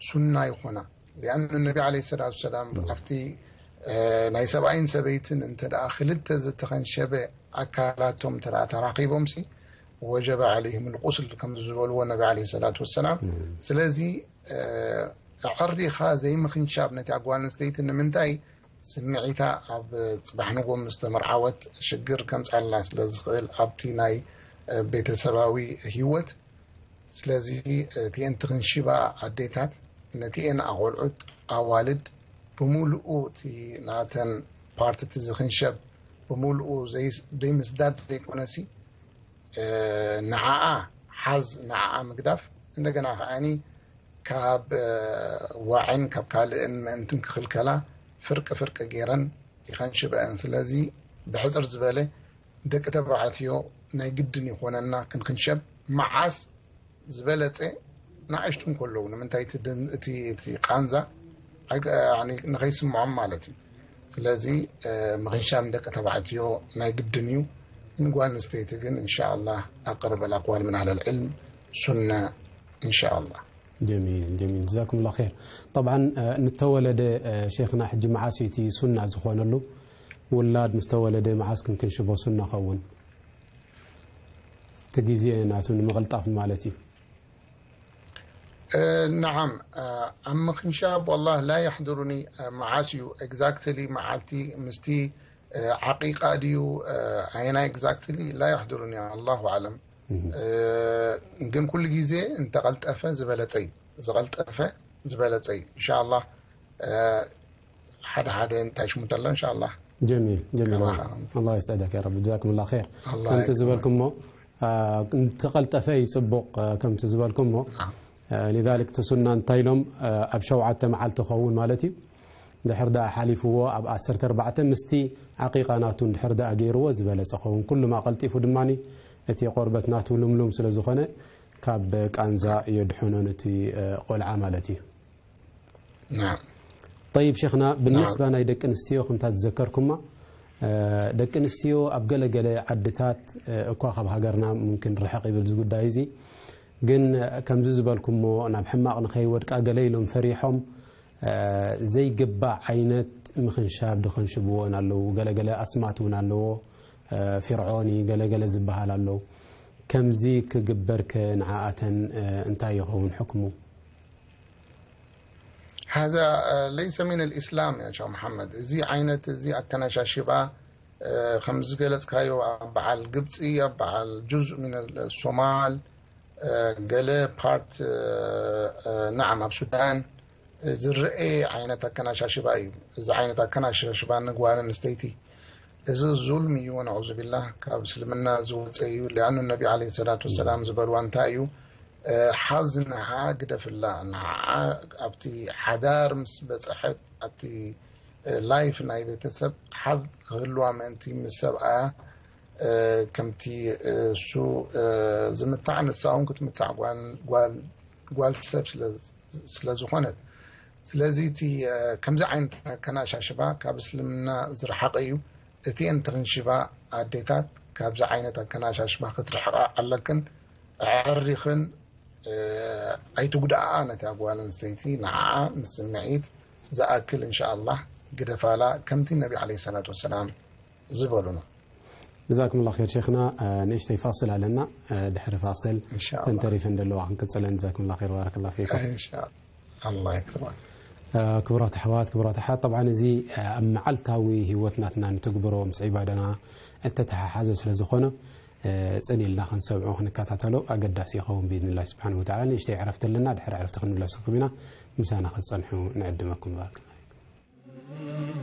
ሱና ይኾና ሊኣኑ ነቢ ዓለ ሰላት ሰላም ኣብቲ ናይ ሰብኣይን ሰበይትን እንተ ደኣ ክልተ ዝተኸንሸበ ኣካላቶም እንተ ደኣ ተራኺቦምሲ ወጀበ ዓለይህም ልቁስል ከም ዝበልዎ ነቢ ዓለ ሰላት ወሰላም ስለዚ ኣዕሪኻ ዘይምኽንሻብ ነቲ ኣጓል ኣንስተይቲ ንምንታይ ስምዒታ ኣብ ጽባሕ ንጎ ምስ ተመርዓወት ሽግር ከምጻላ ስለ ዝኽእል ኣብቲ ናይ ቤተሰባዊ ህይወት ስለዚ እቲኤን ትኽንሽባ ኣዴታት ነቲኤን ኣቆልዑት ኣዋልድ ብምሉኡ እቲ ናተን ፓርት እቲ ዝኽንሸብ ብምሉኡ ዘይምስዳድ ዘይኮነሲ ንዓኣ ሓዝ ንዓኣ ምግዳፍ እንደገና ከዓኒ ካብ ዋዕን ካብ ካልእን ምእንትን ክኽልከላ ፍርቂ ፍርቂ ገይረን ይኸንሽበአን። ስለዚ ብሕፅር ዝበለ ደቂ ተባዕትዮ ናይ ግድን ይኾነና ክንክንሸብ መዓስ ዝበለፀ ንኣሽቱ እንከለዉ ንምንታይ እቲ ቃንዛ ንኸይስምዖም ማለት እዩ። ስለዚ ምኽንሻብ ንደቂ ተባዕትዮ ናይ ግድን እዩ። ንጓል ኣንስተይቲ ግን እንሻ ኣላህ ኣቅርብ ኣልኣቅዋል ምን ኣህል ልዕልም ሱና እንሻ ኣላህ። ጀሚል ጀሚል ጀዛኩም ላ ር። ጠብዓን ንተወለደ ሼክና ሕጂ መዓስ እዩ እቲ ሱና ዝኾነሉ? ውላድ ምስ ተወለደ መዓስ ክንክንሽቦ ሱና ኸውን? እቲ ግዜ ናቱ ንምቕልጣፍ ማለት እዩ። ነዓም ኣብ ምኽንሻብ ዋላህ ላ የሕድሩኒ መዓስ እዩ ኤግዛክትሊ መዓልቲ ምስቲ ዓቂቃ ድዩ ኣየናይ exactly ላ የሕድሩኒ ኣላሁ ኣለም ግን ኩሉ ግዜ እንተቀልጠፈ ዝበለፀ እዩ ዝቀልጠፈ ዝበለፀ እዩ እንሻ ኣላህ ሓደ ሓደ እንታይ ሽሙ እንተሎ እንሻ ኣላህ ጀሚል ጀሚል ኣላ የስዕደክ ያ ረቢ ጀዛኩም ላ ር ከምቲ ዝበልኩሞ እንተቀልጠፈ እዩ ፅቡቅ ከምቲ ዝበልኩሞ እ፣ ሊዛሊክ እቲ ሱና እንታይ ኢሎም፣ እ፣ ኣብ ሸውዓተ መዓልቲ ክኸውን ማለት እዩ። ድሕር ደኣ ሓሊፍዎ ኣብ ዓሰርተ ኣርባዕተ ምስቲ ዓቂቃ ናቱ እንድሕር ደኣ ገይርዎ ዝበለጸ ኸውን። ኩሉማ ቀልጢፉ ድማኒ እቲ ቆርበት ናቱ ልምሉም ስለ ዝኾነ ካብ ቃንዛ የድሕኖ ነቲ፣ እ፣ ቆልዓ ማለት እዩ። ናም። ጠይብ ሸኽና፣ ብንስባ ናይ ደቂ ኣንስትዮ ከምታ ዝዘከርኩማ፣ እ፣ ደቂ ኣንስትዮ ኣብ ገለ ገለ ዓድታት፣ እ፣ እኳ ካብ ሃገርና ሙምኪን ርሕቕ ይብል እዚ ጉዳይ እዚ፣ ግን ከምዚ ዝበልኩሞ ናብ ሕማቕ ንኸይወድቃ ገለ ኢሎም ፈሪሖም፣ እ፣ ዘይግባእ ዓይነት ምኽንሻብ ድኸንሽብዎ እውን ኣለዉ። ገለ ገለ ኣስማት እውን ኣለዎ። እ፣ ፊርዖን እዩ፣ ገለ ገለ ዝበሃል ኣሎ። ከምዚ ክግበር ከ ንዓኣተን፣ እ፣ እንታይ ይኸውን ሕክሙ? هذا ليس من الإسلام يا شيخ محمد. እዚ ዓይነት እዚ ኣከናሻሽባ፣ እ፣ ከም ዝገለጽካዮ ኣብ በዓል ግብጺ፣ ኣብ በዓል ጁዝእ ሚን ሶማል፣ እ፣ ገለ ፓርት፣ እ፣ እ፣ ነዓም ኣብ ሱዳን፣ እ፣ ዝረኤ ዓይነት ኣከናሻሽባ እዩ። እዚ ዓይነት ኣከናሻሽባ ንጓል ኣንስተይቲ እዚ ዙልም እዩ፣ ወነዑዙ ቢላህ፣ ካብ እስልምና ዝወፀ እዩ። ሊኣኑ ነቢ ዓለይሂ ሰላቱ ወሰላም ዝበልዋ እንታይ እዩ? እ፣ ሓዝ ንዓ ግደፍላ፣ ንዓ ኣብቲ ሓዳር ምስ በፀሐት፣ ኣብቲ፣ እ፣ ላይፍ ናይ ቤተሰብ ሓዝ ክህልዋ ምእንቲ ምስ ሰብኣያ፣ እ፣ ከምቲ፣ እ፣ እሱ፣ እ፣ ዝምታዕ ንሳ እውን ክትምታዕ ጓል፣ ጓል፣ ጓል ሰብ ስለ፣ ስለ ዝኾነት። ስለዚ እቲ፣ እ፣ ከምዚ ዓይነት ኣከናሻሽባ ካብ እስልምና ዝረሓቐ እዩ። እቲኤን ትኽንሽባ ኣዴታት ካብዚ ዓይነት ኣከናሻሽባ ክትርሕቓ ኣለክን። ኣዕሪኽን፣ እ፣ ኣይትጉድኣኣ ነታ ጓል ኣንስተይቲ፣ ንዓኣ ንስምዒት ዝኣክል እንሻኣላህ ግደፋላ፣ ከምቲ ነቢ ዓለይሂ ሰላቱ ወሰላም ዝበሉና። ጀዛኩም ላ ኸይር ሸይኽና። እ፣ ንእሽተይ ፋስል ኣለና። እ፣ ድሕሪ ፋስል እንሻኣላህ። ተንተሪፈን ዘለዋ ክንቅፅለን። ጀዛኩም ላ ኸይር፣ ባረከላ ፊኩም። እንሻኣላህ። ኣላህ የክርመክ። እ፣ ክቡራት ኣሕዋት፣ ክቡራት ኣሓት፣ ጠብዓን እዚ፣ እ፣ ኣብ መዓልታዊ ህይወት ናትና ንትግብሮ ምስ ዒባዳና እተተሓሓዘ ስለ ዝኾነ፣ እ፣ ጽን ኢልና ክንሰምዖ ክንከታተሎ ኣገዳሲ ይኸውን ብኢዝኒላህ ስብሓነሁ ወተዓላ። ንእሽተይ ዕረፍቲ ኣለና፣ ድሕሪ ዕረፍቲ ክንምለሰኩም ኢና። ምሳና ክትጸንሑ ንዕድመኩም። ባረከላሁ ፊኩም።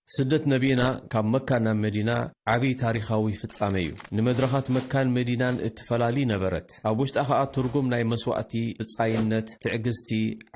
ስደት ነቢና ካብ መካ ናብ መዲና ዓቢ ታሪኻዊ ፍጻመ እዩ። ንመድረኻት መካን መዲናን እትፈላሊ ነበረት። ኣብ ውሽጣ ኸኣ ትርጉም ናይ መስዋእቲ፣ ብጻይነት፣ ትዕግስቲ፣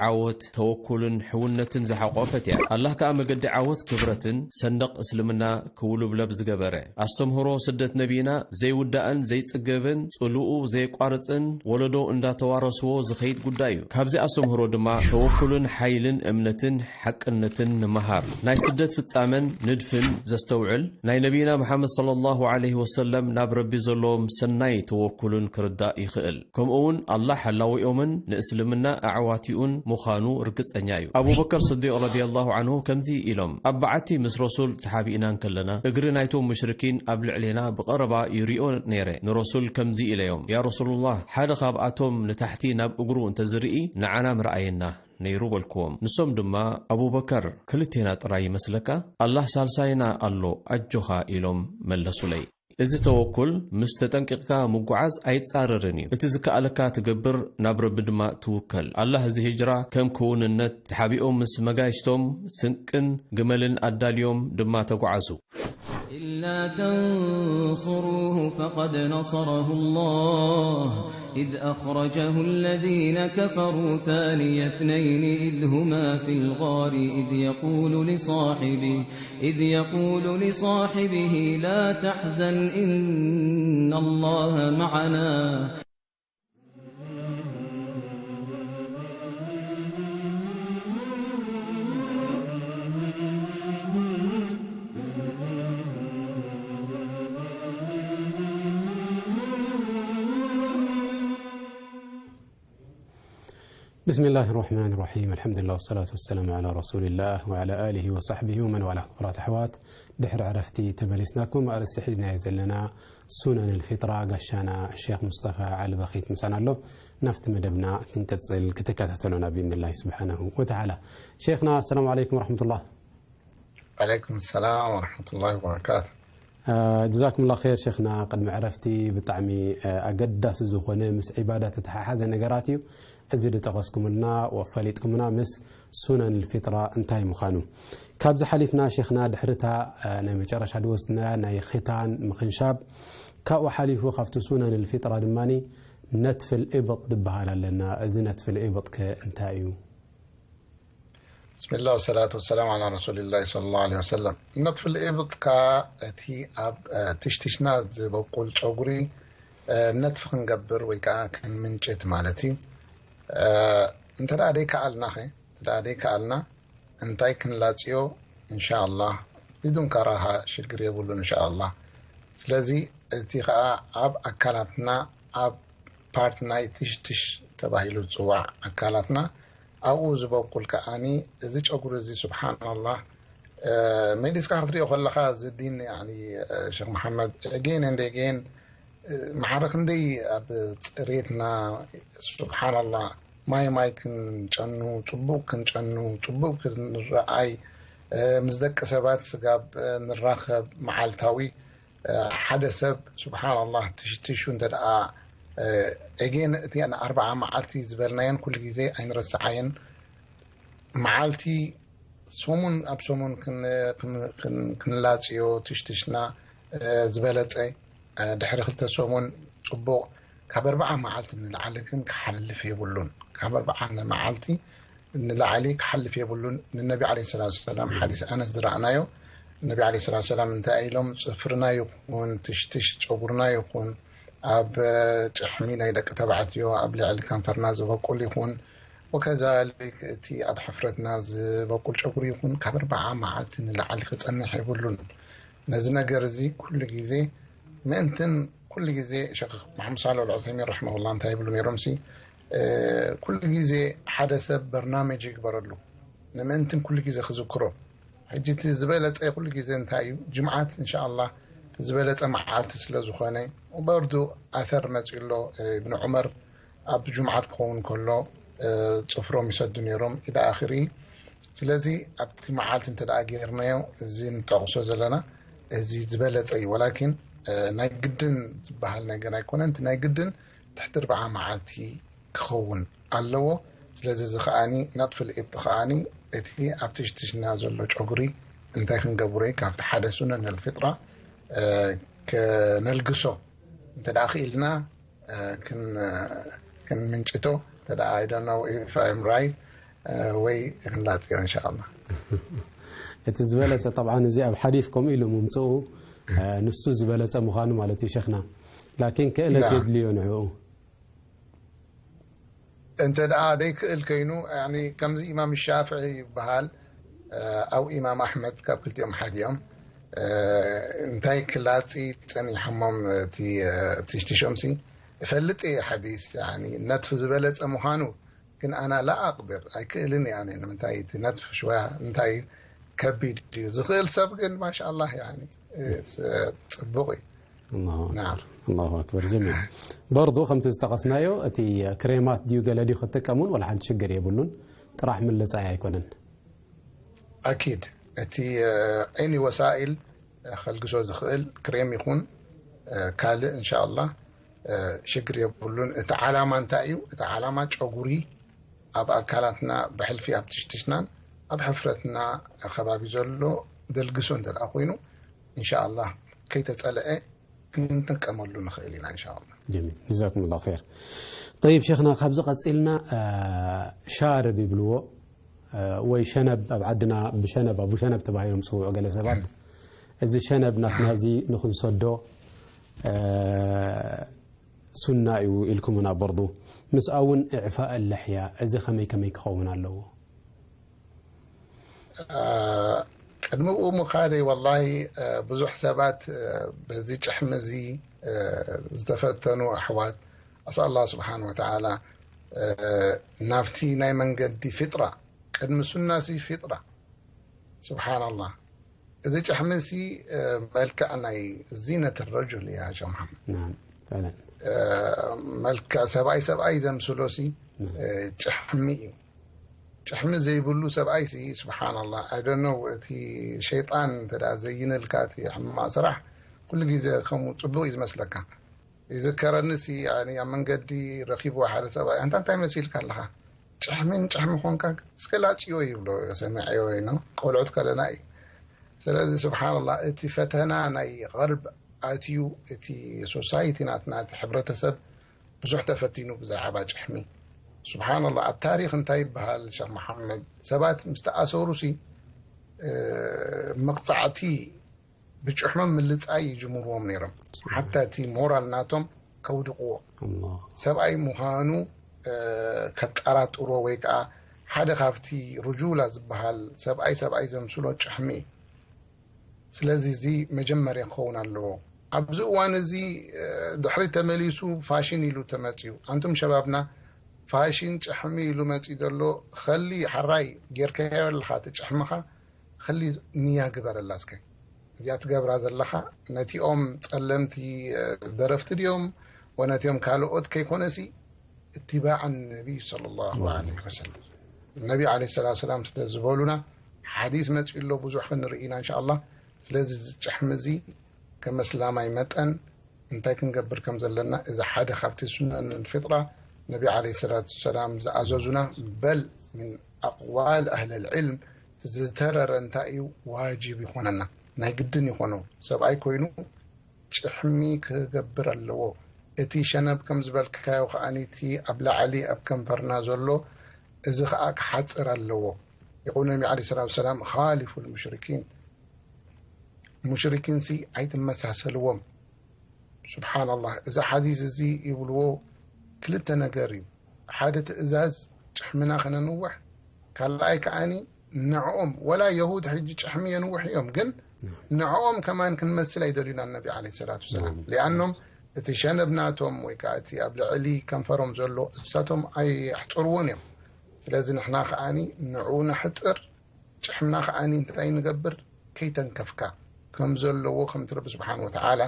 ዓወት፣ ተወኩልን ሕውነትን ዝሓቖፈት እያ። ኣላህ ከኣ መገዲ ዓወት፣ ክብረትን ሰንደቕ እስልምና ክውልብለብ ዝገበረ። ኣስተምህሮ ስደት ነቢና ዘይውዳእን ዘይጽገብን፣ ጽልኡ ዘየቋርጽን፣ ወለዶ እንዳተዋረስዎ ዝኸይድ ጉዳይ እዩ። ካብዚ ኣስተምህሮ ድማ ተወኩልን ሓይልን እምነትን ሓቅነትን ንምሃር። ናይ ስደት ፍጻመን ንድፍን ዘስተውዕል፣ ናይ ነቢና መሓመድ ሰለላሁ ዐለይሂ ወሰለም ናብ ረቢ ዘለዎም ሰናይ ተወኩልን ክርዳእ ይኽእል። ከምኡ እውን ኣላህ ሓላዊኦምን ንእስልምና ኣዕዋቲኡን ምዃኑ ርግጸኛ እዩ። ኣቡበከር ስዲቕ ረዲየላሁ ዐንሁ ከምዚ ኢሎም፣ ኣብ በዓቲ ምስ ረሱል ተሓቢእና እንከለና፣ እግሪ ናይቶም ሙሽሪኪን ኣብ ልዕሌና ብቐረባ ይሪኦ ነይረ። ንረሱል ከምዚ ኢለዮም፣ ያ ረሱሉላህ፣ ሓደ ካብኣቶም ንታሕቲ ናብ እግሩ እንተዝርኢ፣ ንዓና ምረኣየና ነይሩ በልክዎም። ንሶም ድማ፣ ኣቡበከር፣ ክልቴና ጥራይ ይመስለካ? ኣላህ ሳልሳይና ኣሎ፣ ኣጆኻ ኢሎም መለሱለይ። እዚ ተወኩል ምስ ተጠንቂቕካ ምጉዓዝ ኣይጻረርን እዩ። እቲ ዝከኣለካ ትገብር፣ ናብ ረቢ ድማ ትውከል። ኣላህ እዚ ሂጅራ ከም ክውንነት ተሓቢኦም ምስ መጋይሽቶም ስንቅን ግመልን ኣዳልዮም ድማ ተጓዓዙ። إلا تنصروه فقد نصره الله إذ أخرجه الذين كفروا ثاني اثنين إذ هما في الغار إذ يقول لصاحبه إذ يقول لصاحبه لا تحزن إن الله معنا. ብስሚላህ ራሕማን ራሒም። ኣልሓምዱሊላህ ወሰላቱ ወሰላሙ ዓላ ረሱሊላህ ወዓላ ኣሊሂ ወሳሕቢሂ ወመን ዋላ። ክቡራት ኣሕዋት፣ ድሕሪ ዕረፍቲ ተመሊስናኩም። ኣርእስቲ ሒዝናዮ ዘለና ሱነን ልፊጥራ፣ ጋሻና ሼኽ ሙስጠፋ ዓሊ በኺት ምሳና ኣሎ። ናብቲ መደብና ክንቅጽል ክትከታተሉና ብኢዝኒላህ ስብሓነሁ ወተዓላ። ሼኽና፣ ኣሰላሙ ዓለይኩም ወረሕመቱላህ። ዓለይኩም ሰላም ወረሕመቱላሂ ወበረካቱ። ጀዛኩምላ ኸይር ሸይኽና። ቅድሚ ዕረፍቲ ብጣዕሚ ኣገዳሲ ዝኾነ ምስ ዒባዳ ተተሓሓዘ ነገራት እዩ። እዚ ዝጠቐስኩምልና ወፈሊጥኩምና ምስ ሱነን ልፊጥራ እንታይ ምዃኑ ካብዚ ሓሊፍና ሸይኽና፣ ድሕርታ ናይ መጨረሻ ዝወስድና ናይ ኺታን ምኽንሻብ፣ ካብኡ ሓሊፉ ካብቲ ሱነን ልፊጥራ ድማ ነትፍል ኢብጥ ዝበሃል ኣለና። እዚ ነትፍል ኢብጥ ከ እንታይ እዩ? ብስሚላህ ወሰላቱ ወሰላም ዓላ ረሱሊላህ ሰለላሁ ዐለይሂ ወሰለም። ነትፍል ኢብጥ ከኣ እቲ ኣብ ትሽትሽና ዝበቁል ጨጉሪ ነትፍ ክንገብር ወይ ከዓ ክንምንጭት ማለት እዩ። እንተ ደኣ ደይከኣልናኸ እንተ ደኣ ደይከኣልና እንታይ ክንላፅዮ? እንሻኣላህ ቢዱን ከራሃ ሽግር የብሉን እንሻኣላህ። ስለዚ እቲ ከዓ ኣብ ኣካላትና ኣብ ፓርት ናይ ትሽትሽ ተባሂሉ ዝፅዋዕ ኣካላትና ኣብኡ ዝበቁል ከኣኒ እዚ ጨጉሪ እዚ ስብሓናላህ መሊስካ ክትሪኦ ከለካ እዚ ዲን ሸክ መሓመድ ጌን እንደ ጌን ማዕረ ክንደይ ኣብ ፅሬትና ስብሓናላህ ማይ ማይ ክንጨኑ ፅቡቅ ክንጨኑ ፅቡቅ ክንረኣይ ምስ ደቂ ሰባት ስጋብ ንራኸብ መዓልታዊ ሓደ ሰብ ስብሓናላህ ትሽትሹ እንተ ደኣ ኤጌን እቲኣን ኣርባዓ መዓልቲ ዝበልናየን ኩሉ ግዜ ኣይንረስዓየን። መዓልቲ ሰሙን ኣብ ሰሙን ክንላፅዮ ትሽትሽና ዝበለፀ ድሕሪ ክልተ ሰሙን ፅቡቕ። ካብ ኣርባዓ መዓልቲ ንላዕሊ ግን ክሓልፍ የብሉን። ካብ ኣርባዓ መዓልቲ ንላዕሊ ክሓልፍ የብሉን። ንነቢ ዓለይሂ ሰላቱ ወሰላም ሓዲስ ኣነስ ዝረኣናዮ ነቢ ዓለይሂ ሰላቱ ወሰላም እንታይ ኢሎም? ፅፍርና ይኹን ትሽትሽ ጨጉርና ይኹን ኣብ ጭሕሚ ናይ ደቂ ተባዕትዮ ኣብ ልዕሊ ከንፈርና ዝበቁል ይኹን ወከዛሊክ እቲ ኣብ ሕፍረትና ዝበቁል ጨጉሪ ይኹን ካብ ኣርባዓ መዓልቲ ንላዕሊ ክፀንሕ የብሉን። ነዚ ነገር እዚ ኩሉ ግዜ ምእንትን ኩሉ ግዜ ሸክ መሓመድ ሳልሕ ኣልዑሰይሚን ረሕመሁላ እንታይ ይብሉ ነይሮም ሲ ኩሉ ግዜ ሓደ ሰብ በርናመጅ ይግበረሉ ንምእንትን ኩሉ ግዜ ክዝክሮ። ሕጂ እቲ ዝበለፀ ኩሉ ግዜ እንታይ እዩ? ጅምዓት እንሻኣላ እቲ ዝበለፀ መዓልቲ ስለ ዝኾነ በርዱ ኣተር መፂኡ ኣሎ። እብን ዑመር ኣብ ጅምዓት ክኸውን ከሎ ፅፍሮም ይሰዱ ነይሮም ኢላ ኣኺሪ። ስለዚ ኣብቲ መዓልቲ እንተ ደኣ ጌርናዮ እዚ ንጠቕሶ ዘለና እዚ ዝበለፀ እዩ። ወላኪን ናይ ግድን ዝበሃል ነገር ኣይኮነን። እቲ ናይ ግድን ትሕቲ ኣርብዓ መዓልቲ ክኸውን ኣለዎ። ስለዚ እዚ ከኣኒ ነጥፍል ኢብጥ ከኣኒ እቲ ኣብ ትሽትሽና ዘሎ ጨጉሪ እንታይ ክንገብሮ እዩ? ካብቲ ሓደ ሱነን ኣልፊጥራ ከነልግሶ እንተ ደኣ ክኢልና ክንምንጭቶ እንተ ደኣ I don't know if I'm right ወይ ክንላፅዮ እንሻኣላ። እቲ ዝበለፀ ጠብዓን እዚ ኣብ ሓዲስ ከምኡ ኢሉ ምምፅኡ ንሱ ዝበለፀ ምዃኑ ማለት እዩ ሸኽና። ላኪን ክእለት የድልዮ ንዕኡ። እንተ ደኣ ደይክእል ከይኑ ከምዚ ኢማም ሻፍዒ ይበሃል ኣው ኢማም ኣሕመድ ካብ ክልቲኦም ሓዲኦም እንታይ ክላፂ ፀኒሖሞም እቲ ትሽትሾምሲ እፈልጥ እየ ሓዲስ ነትፍ ዝበለጸ ምዃኑ ግን ኣና ላ ኣቅድር ኣይክእልን እየ ኣነ ንምንታይ እቲ ነትፍ ሽወያ እንታይ ከቢድ እዩ ዝኽእል ሰብ ግን ማሻኣላህ ፅቡቅ እዩ ኣላሁ ኣክበር ጀሚል በርዱ ከምቲ ዝጠቐስናዮ እቲ ክሬማት ድዩ ገለ ድዩ ክትጥቀም እውን ወላ ሓንቲ ሽግር የብሉን ጥራሕ ምልፃይ ኣይኮነን ኣኪድ እቲ ዒኒ ወሳኢል ከልግሶ ዝኽእል ክሬም ይኹን ካልእ እንሻ ኣላህ ሽግር የብሉን እቲ ዓላማ እንታይ እዩ እቲ ዓላማ ጨጉሪ ኣብ ኣካላትና ብሕልፊ ኣብ ትሽትሽናን ኣብ ሕፍረትና ከባቢ ዘሎ ደልግሶ እንተ ደኣ ኮይኑ እንሻ ኣላህ ከይተጸልዐ ክንጥቀመሉ ንኽእል ኢና እንሻ ኣላህ ጀሚል ጀዛኩም ላ ር ጠይብ ሸክና ካብዚ ቀፂልና ሻርብ ይብልዎ ወይ ሸነብ ኣብ ዓድና ብሸነብ ኣቡ ሸነብ ተባሂሎም ዝፅውዑ ገለ ሰባት እዚ ሸነብ ናትና እዚ ንክንሰዶ ሱና እዩ ኢልኩምና በርዱ ምስኣ እውን እዕፋእ ለሕያ እዚ ከመይ ከመይ ክኸውን ኣለዎ ቅድሚ ብኡ ምኻደይ ወላሂ ብዙሕ ሰባት በዚ ጭሕሚ እዚ ዝተፈተኑ ኣሕዋት ኣስኣል ኣላህ ስብሓን ወተዓላ ናብቲ ናይ መንገዲ ፊጥራ ቅድሚ ሱናሲ ፊጥራ ስብሓን ኣላህ እዚ ጭሕሚ ሲ መልክዕ ናይ ዚነት ረጁል እያ ሸ መሓመድ ናም ፈለን መልክዕ ሰብኣይ ሰብኣይ ዘምስሎ ሲ ጭሕሚ እዩ ጭሕሚ ዘይብሉ ሰብኣይ ሲ ስብሓን ኣላህ I don't know እቲ ሸይጣን እንተ ደኣ ዘይነልካ እቲ ሕማቕ ስራሕ ኩሉ ግዜ ከምኡ ጽቡቕ እዩ ዝመስለካ። ይዝከረኒ ሲ፣ ያኒ ኣብ መንገዲ ረኺብዎ ሓደ ሰብኣይ፣ "ኣንታ እንታይ መሲልካ ኣለኻ? ጭሕሚን ጭሕሚ ኾንካ፣ እስከ ላጽዮ" ይብሎ፣ ሰሚዐዮ ኢና፣ ቆልዑት ከለና እዩ። ስለዚ ስብሓንላህ፣ እቲ ፈተና ናይ ገርብ ኣትዩ፣ እቲ ሶሳይቲ ናትና፣ እቲ ሕብረተሰብ ብዙሕ ተፈቲኑ ብዛዕባ ጭሕሚ። ስብሓንላህ፣ ኣብ ታሪኽ እንታይ ይበሃል ሸኽ መሓመድ? ሰባት ምስ ተኣሰሩ ሲ፣ እ፣ መቕጻዕቲ ብጭሕሞም ምልጻይ ይጅምርዎም ነይሮም። ሓታ እቲ ሞራል ናቶም ከውድቕዎ። ኣላህ። ሰብኣይ ምዃኑ፣ እ፣ ከጠራጥርዎ ወይ ከዓ ሓደ ካብቲ ርጁላ ዝበሃል ሰብኣይ፣ ሰብኣይ ዘምስሎ ጭሕሚ እዩ። ስለዚ እዚ መጀመርያ ክኸውን ኣለዎ። ኣብዚ እዋን እዚ፣ እ፣ ድሕሪ ተመሊሱ ፋሽን ኢሉ ተመጽዩ። ኣንቱም ሸባብና ፋሽን ጭሕሚ ኢሉ መጽዩ ዘሎ፣ ኸሊ ሓራይ ጌርካዮ ኣለኻ እቲ ጭሕምኻ፣ ኸሊ ንያ ግበረላ እስከ። እዚኣ ትገብራ ዘለኻ ነቲኦም ጸለምቲ፣ እ፣ ደረፍቲ ድዮም ወነቲኦም ካልኦት ከይኮነሲ፣ እትባዕ ነቢይ ሰለላሁ ዐለይሂ ወሰለም። ነቢ ዐለይሂ ሰላቱ ወሰላም ስለ ዝበሉና፣ ሓዲስ መጺኡ ኣሎ፣ ብዙሕ ክንርኢ ኢና እንሻኣላህ። ስለዚ እዚ ጭሕሚ እዚ ከም እስላማይ መጠን እንታይ ክንገብር ከም ዘለና፣ እዚ ሓደ ካብቲ ሱነን ፊጥራ፣ ነቢ ዐለይሂ ሰላቱ ወሰላም ዝኣዘዙና፣ በል ምን ኣቕዋል ኣህለል ዒልም፣ ዝተረረ እንታይ እዩ ዋጅብ ይኾነና፣ ናይ ግድን ይኾኖ። ሰብኣይ ኮይኑ ጭሕሚ ክገብር ኣለዎ። እቲ ሸነብ ከም ዝበልካዮ ከኣ እቲ ኣብ ላዕሊ ኣብ ከንፈርና ዘሎ፣ እዚ ከኣ ክሓጽር ኣለዎ። የቁል ነቢ ዐለይሂ ሰላቱ ወሰላም፣ "ኻሊፉል ሙሽሪኪን፣ ሙሽሪኪንሲ ኣይትመሳሰልዎም።" ሱብሓነላህ፣ እዚ ሓዲስ እዚ ይብልዎ ክልተ ነገር እዩ። ሓደ ትእዛዝ ጭሕምና ከነንውሕ፣ ካልኣይ ከኣኒ ንዕኦም፣ ወላ የሁድ ሕጂ ጭሕሚ የንውሕ እዮም፣ ግን ንዕኦም ከማን ክንመስል ኣይደልዩና ነቢ ዐለይሂ ሰላቱ ወሰላም። ሊኣኖም እቲ ሸነብ ናቶም ወይ ከዓ እቲ ኣብ ልዕሊ ከንፈሮም ዘሎ እሳቶም ኣየሕፅርዎን እዮም። ስለዚ ንሕና ከኣኒ ንዕኡ ነሕፅር፣ ጭሕምና ከኣኒ እንታይ ንገብር? ከይተንከፍካ ከም ዘለዎ፣ ከምቲ ረቢ ስብሓን ወተዓላ፣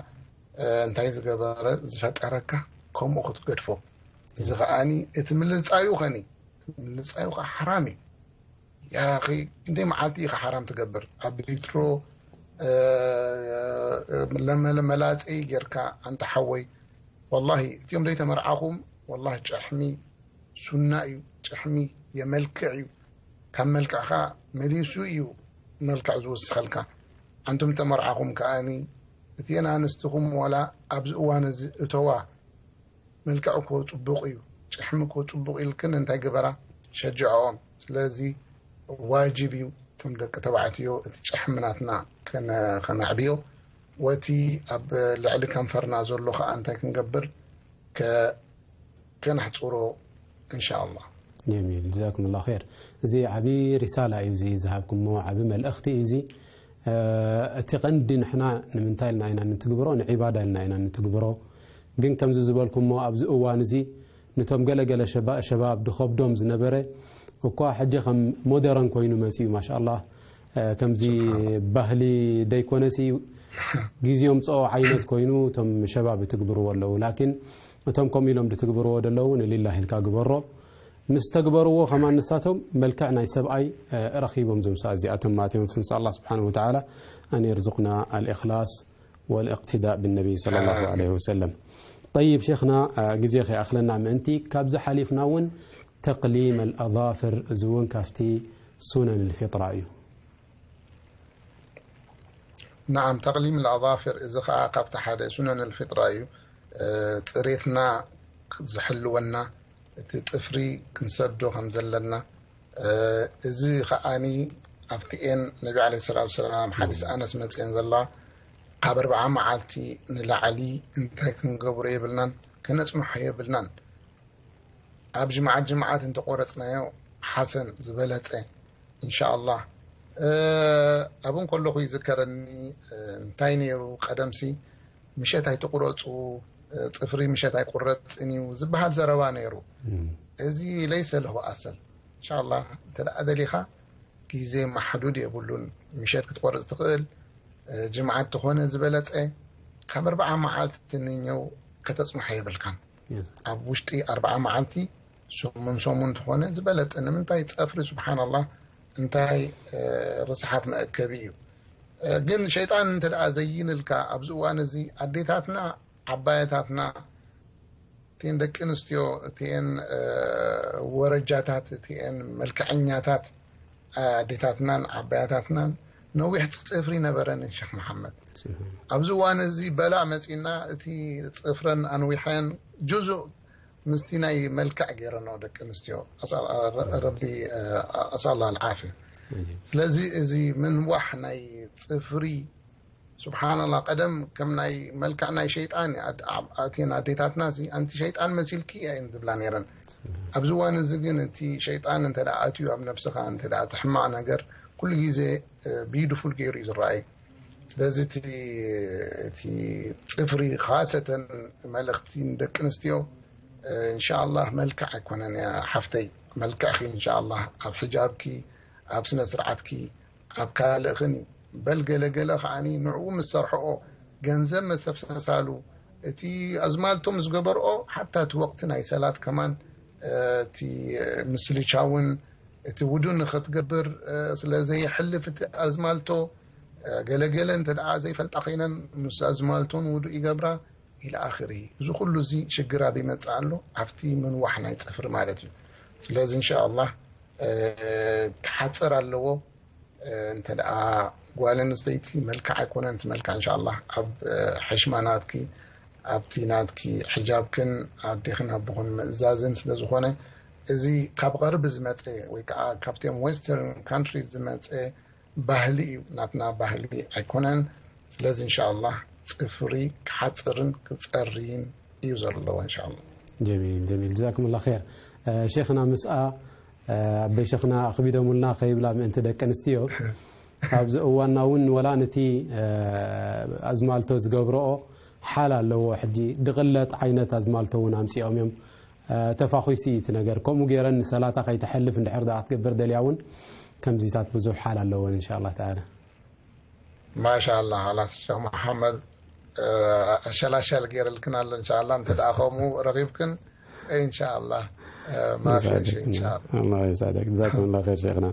እ፣ እንታይ ዝገበረ፣ ዝፈጠረካ፣ ከምኡ ክትገድፎ። እዚ ከኣኒ እቲ ምልጻዩ ኸኒ፣ ምልጻዩ ኸዓ ሓራም እዩ። ያኺ፣ ክንደይ መዓልቲ ኢኻ ሓራም ትገብር? ኣብ ሊትሮ፣ እ፣ ለመለ መላጸይ ጌርካ፣ ኣንታ ሓወይ፣ ወላሂ፣ እቲኦም ዘይተመርዓኹም፣ ወላሂ፣ ጭሕሚ ሱና እዩ፣ ጭሕሚ የመልክዕ እዩ። ካብ መልክዕኻ መሊሱ እዩ መልክዕ ዝውስኸልካ። ኣንቱም ተመርዓኹም ከኣኒ፣ እቲአን ኣንስትኹም ዋላ ኣብዚ እዋን እዚ እተዋ፣ መልክዕ እኮ ጽቡቕ እዩ፣ ጭሕሚ እኮ ጽቡቕ ኢልክን እንታይ ግበራ? ሸጅዐኦም። ስለዚ ዋጅብ እዩ እቶም ደቂ ተባዕትዮ እቲ ጭሕሚ ናትና ከነ-፣ ከነዕብዮ። ወቲ ኣብ ልዕሊ ከንፈርና ዘሎ ከኣ እንታይ ክንገብር? ከ-፣ ከነሕጽሮ እንሻኣላህ። ጀሚል፣ ጀዛኩም ላሁ ኸይር። እዚ ዓቢ ሪሳላ እዩ እዚ ዝሃብኩሞ፣ ዓቢ መልእኽቲ እዩ እዚ። እ፣ እቲ ቀንዲ ንሕና ንምንታይ ኢልና ኢና ንትግብሮ? ንዒባዳ ኢልና ኢና ንትግብሮ። ግን ከምዚ ዝበልኩሞ ኣብዚ እዋን እዚ ነቶም ገለገለ ሸባ-፣ ሸባብ ድኸብዶም ዝነበረ እኳ ሕጂ ከም ሞደረን ኮይኑ መጺኡ፣ ማሻኣላህ። እ፣ ከምዚ ባህሊ ደይኮነሲ ግዜኦም ጸኦ ዓይነት ኮይኑ እቶም ሸባብ ይትግብርዎ ኣለዉ። ላኪን እቶም ከምኡ ኢሎም ድትግብርዎ ደለዉ ንሊላህ ኢልካ ግበሮ። ምስ ተግበርዎ ከማን ንሳቶም መልክዕ ናይ ሰብኣይ፣ እ፣ ረኺቦም ዞም ሰብኣይ እዚኣቶም ማለት እዮም። ንስኣል ኣላህ ስብሓነሁ ወተዓላ ኣን የርዙቅና ኣልእኽላስ ወልእቅትዳእ ብነቢይ ሰለላሁ ዐለይሂ ወሰለም። ጠይብ ሼኽና፣ እ፣ ግዜ ከይኣኽለና ምእንቲ ካብዚ ሓሊፍና እውን ተቅሊም ኣልኣዛፍር፣ እዚ እውን ካብቲ ሱነን ልፊጥራ እዩ። ነዓም፣ ተቅሊም ኣልኣዛፍር፣ እዚ ኸዓ ካብቲ ሓደ ሱነን ልፊጥራ እዩ። እ፣ ጽሬትና ዝሕልወና፣ እቲ ጽፍሪ ክንሰዶ ከም ዘለና፣ እ፣ እዚ ኸዓኒ ኣብቲኤን ነቢ ዓለይሂ ሰላቱ ወሰላም ሓዲስ ኣነስ መጽኤን ዘለዋ፣ ካብ ኣርብዓ መዓልቲ ንላዕሊ እንታይ ክንገብሮ የብልናን፣ ከነጽንሖ የብልናን። ኣብ ጅምዓት ጅምዓት እንተቆረጽናዮ ሓሰን ዝበለጸ፣ ኢንሻኣላህ። እ፣ ኣብኡ እንከለኹ ይዝከረኒ፣ እ፣ እንታይ ነይሩ ቀደምሲ፣ ምሸት ኣይትቁረጹ፣ እ፣ ጽፍሪ ምሸት ኣይቁረጽን እዩ ዝበሃል ዘረባ ነይሩ። እም። እዚ ለይሰ ለሁ ኣሰል። ኢንሻኣላህ፣ እንተ ደኣ ደሊኻ፣ ግዜ ማሕዱድ የብሉን። ምሸት ክትቆርጽ ትኽእል፣ እ፣ ጅምዓት ተኾነ ዝበለጸ፣ ካብ ኣርብዓ መዓልቲ ንኛው ከተጽንሖ የብልካን። የስ። ኣብ ውሽጢ ኣርብዓ መዓልቲ፣ ሰሙን ሰሙን ተኾነ ዝበለጸ። ንምንታይ? ጸፍሪ፣ ሱብሓነላህ፣ እንታይ፣ እ፣ ርስሓት መእከቢ እዩ። ግን ሸይጣን እንተ ደኣ ዘይንልካ ኣብዚ እዋን እዚ ኣዴታትና ዓባያታትና እቲን ደቂ ኣንስትዮ እቲን ወረጃታት እቲን መልክዐኛታት ኣዴታትናን ዓባያታትናን ነዊሕ ፅፍሪ ነበረን ሸክ መሓመድ። ኣብዚ እዋን እዚ በላ መፂና እቲ ፅፍረን ኣንዊሐን ጁዙእ ምስቲ ናይ መልክዕ ገይረንኦ ደቂ ኣንስትዮ ረቢ ኣሳላ ኣልዓፊ። ስለዚ እዚ ምንዋሕ ናይ ፅፍሪ ስብሓንላ ቀደም ከም ናይ መልክዕ ናይ ሸይጣን ኣትን ኣዴታትና ኣንቲ ሸይጣን መሲልኪ እየን ዝብላ ነይረን። ኣብዚ እዋን እዚ ግን እቲ ሸይጣን እንተ ኣትዩ ኣብ ነብስኻ እንተ እቲ ሕማቕ ነገር ኩሉ ግዜ ቢዩቲፉል ገይሩ እዩ ዝረኣይ። ስለዚ እቲ ፅፍሪ ካሰተን መልእኽቲ ንደቂ ኣንስትዮ እንሻኣላህ መልክዕ ኣይኮነን ሓፍተይ። መልክዕኪ እንሻኣላህ ኣብ ሕጃብኪ ኣብ ስነ ስርዓትኪ ኣብ ካልእኽን እዩ። በል ገለገለ ከዓኒ ንዕኡ ምስ ሰርሐኦ ገንዘብ መሰፍሰሳሉ እቲ ኣዝማልቶ ምስ ገበርኦ ሓታ እቲ ወቅቲ ናይ ሰላት ከማን እቲ ምስልቻውን እቲ ውዱ ንክትገብር ስለ ዘየሕልፍ እቲ ኣዝማልቶ ገለገለ እንተ ደኣ ዘይፈልጣ ኮይነን ምስ ኣዝማልቶን ውዱ ይገብራ ኢለ ኣኽሪ። እዚ ኩሉ እዚ ሽግር ኣብ ይመጽእ ኣሎ ኣብቲ ምንዋሕ ናይ ጽፍሪ ማለት እዩ። ስለዚ እንሻ ኣላህ ክሓጽር ኣለዎ። እንተ ደኣ ጓል ኣንስተይቲ መልክዕ ኣይኮነን እቲ መልክዕ እንሻ ኣላህ ኣብ ሕሽማ ናትኪ ኣብቲ ናትኪ ሕጃብክን ኣዴኽን ኣቦኽን ምእዛዝን ስለ ዝኾነ እዚ ካብ ቐርቢ ዝመፀ ወይ ከዓ ካብቶም ዌስተርን ካንትሪ ዝመፀ ባህሊ እዩ ናትና ባህሊ ኣይኮነን። ስለዚ እንሻ ኣላህ ፅፍሪ ክሓፅርን ክፀርይን እዩ ዘለዎ እንሻ ኣላህ። ጀሚል ጀሚል ጀዛኩም ላ ር። ሼክና ምስኣ ኣበይ ሸኽና ኣኽቢዶምልና ከይብላ ምእንቲ ደቂ ኣንስትዮ ኣብዚ እዋና እውን ወላ ነቲ ኣዝማልቶ ዝገብረኦ ሓል ኣለዎ። ሕጂ ድቕለጥ ዓይነት ኣዝማልቶ እውን ኣምፂኦም እዮም። ተፋኹሲ እዩ እቲ ነገር። ከምኡ ገይረን ንሰላታ ከይተሐልፍ እንድሕር ደኣ ክትገብር ደልያ እውን ከምዚታት ብዙሕ ሓል ኣለወን እንሻላ ተዓላ። ማሻላ ላስ ሸክ መሓመድ ሸላሸል ገይርልክን ኣሎ እንሻላ እንተ ደኣ ከምኡ ረኺብክን እንሻላ ማሻ እንሻላ። الله يسعدك جزاكم الله خير شيخنا.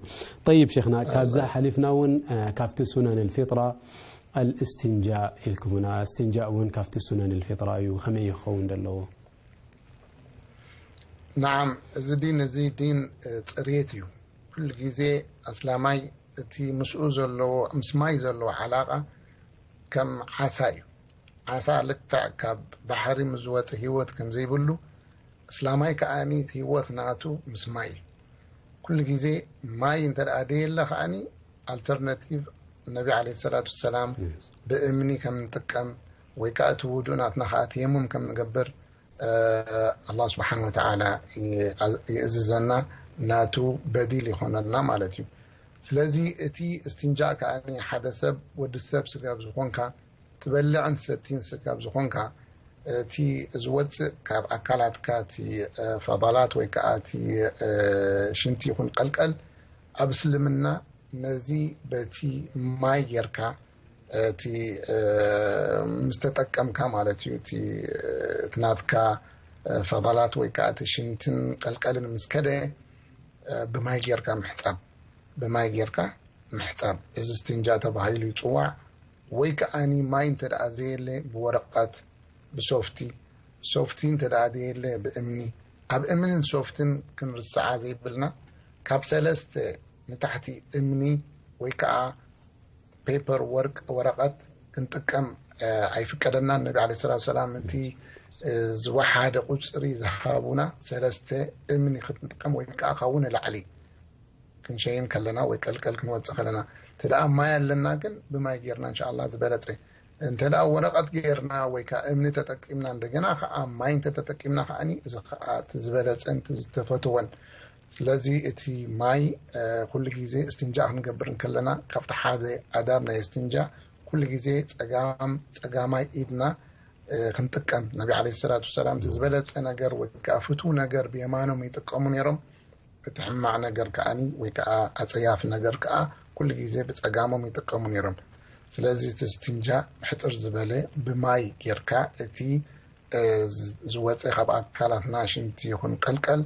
طيب شيخنا ካብዛ ሓሊፍና እውን ካብቲ ሱነን الفطرة الاستنجاء ኢልኩምና። استنجاء እውን ካብቲ ሱነን الفطرة እዩ። ከመይ ክኸውን ዘለዎ? نعم እዚ ዲን እዚ ዲን ፅርየት እዩ። ኩሉ ግዜ ኣስላማይ እቲ ምስኡ ዘለዎ ምስ ማይ ዘለዎ ዓላቃ ከም ዓሳ እዩ። ዓሳ ልክዕ ካብ ባሕሪ ምስ ዝወፀ ህይወት ከም ዘይብሉ እስላማይ ከዓኒ እቲ ህይወት ናቱ ምስ ማይ እዩ። ኩሉ ግዜ ማይ እንተ ደኣ ደየለ ከዓኒ ኣልተርናቲቭ ነቢ ዓለይሂ ሰላቱ ወሰላም ብእምኒ ከም ንጥቀም ወይ ከዓ እቲ ውዱእ ናትና ከዓ ተየሙም ከም ንገብር ኣላህ ስብሓን ወተዓላ ይእዝዘና ናቱ በዲል ይኾነልና ማለት እዩ። ስለዚ እቲ እስትንጃእ ከዓ ሓደ ሰብ ወዲ ሰብ ስጋብ ዝኾንካ ትበልዕን ትሰቲን ስጋብ ዝኾንካ እቲ ዝወፅእ ካብ ኣካላትካ እቲ ፈዳላት ወይ ከዓ እቲ ሽንቲ ይኹን ቀልቀል ኣብ እስልምና ነዚ በቲ ማይ ጌርካ እቲ ምስ ተጠቀምካ ማለት እዩ እቲ ናትካ ፈዳላት ወይ ከዓ እቲ ሽንትን ቀልቀልን ምስ ከደ ብማይ ጌርካ ምሕፃብ ብማይ ጌርካ ምሕፃብ እዚ እስትንጃ ተባሂሉ ይፅዋዕ። ወይ ከዓኒ ማይ እንተ ደኣ ዘየለ ብወረቀት ብሶፍቲ ሶፍቲ እንተ ደኣ ዘየለ ብእምኒ ኣብ እምንን ሶፍትን ክንርስዓ ዘይብልና ካብ ሰለስተ ንታሕቲ እምኒ ወይ ከዓ ፔፐር ወርቅ ወረቐት ክንጥቀም ኣይፍቀደናን። ነቢ ዓለይሂ ሰላቱ ወሰላም እቲ ዝወሓደ ቁፅሪ ዝሃቡና ሰለስተ እምኒ ክንጥቀም ወይ ከዓ ካብኡ ንላዕሊ ክንሸይን ከለና ወይ ቀልቀል ክንወፅእ ከለና እንተ ደኣ ማይ ኣለና ግን ብማይ ጌርና እንሻ ኣላህ ዝበለፀ እንተ ደኣ ወረቐት ጌርና ወይ ከዓ እምኒ ተጠቂምና እንደገና ከዓ ማይ እንተ ተጠቂምና ከዓኒ እዚ ከዓ እቲ ዝበለፀን እቲ ዝተፈትወን ስለዚ እቲ ማይ ኩሉ ግዜ እስትንጃእ ክንገብር እንከለና ካብቲ ሓደ ኣዳብ ናይ እስትንጃ ኩሉ ግዜ ፀጋም ፀጋማይ ኢድና ክንጥቀም ነቢ ዓለይሂ ሰላቱ ወሰላም እቲ ዝበለፀ ነገር ወይ ከዓ ፍትው ነገር ብየማኖም ይጥቀሙ ነይሮም። እቲ ሕማቕ ነገር ከዓኒ ወይ ከዓ ኣፀያፊ ነገር ከዓ ኩሉ ግዜ ብፀጋሞም ይጥቀሙ ነይሮም። ስለዚ እቲ እስትንጃ ሕፅር ዝበለ ብማይ ጌርካ እቲ ዝወፀ ካብ ኣካላትና ሽንቲ ይኹን ቀልቀል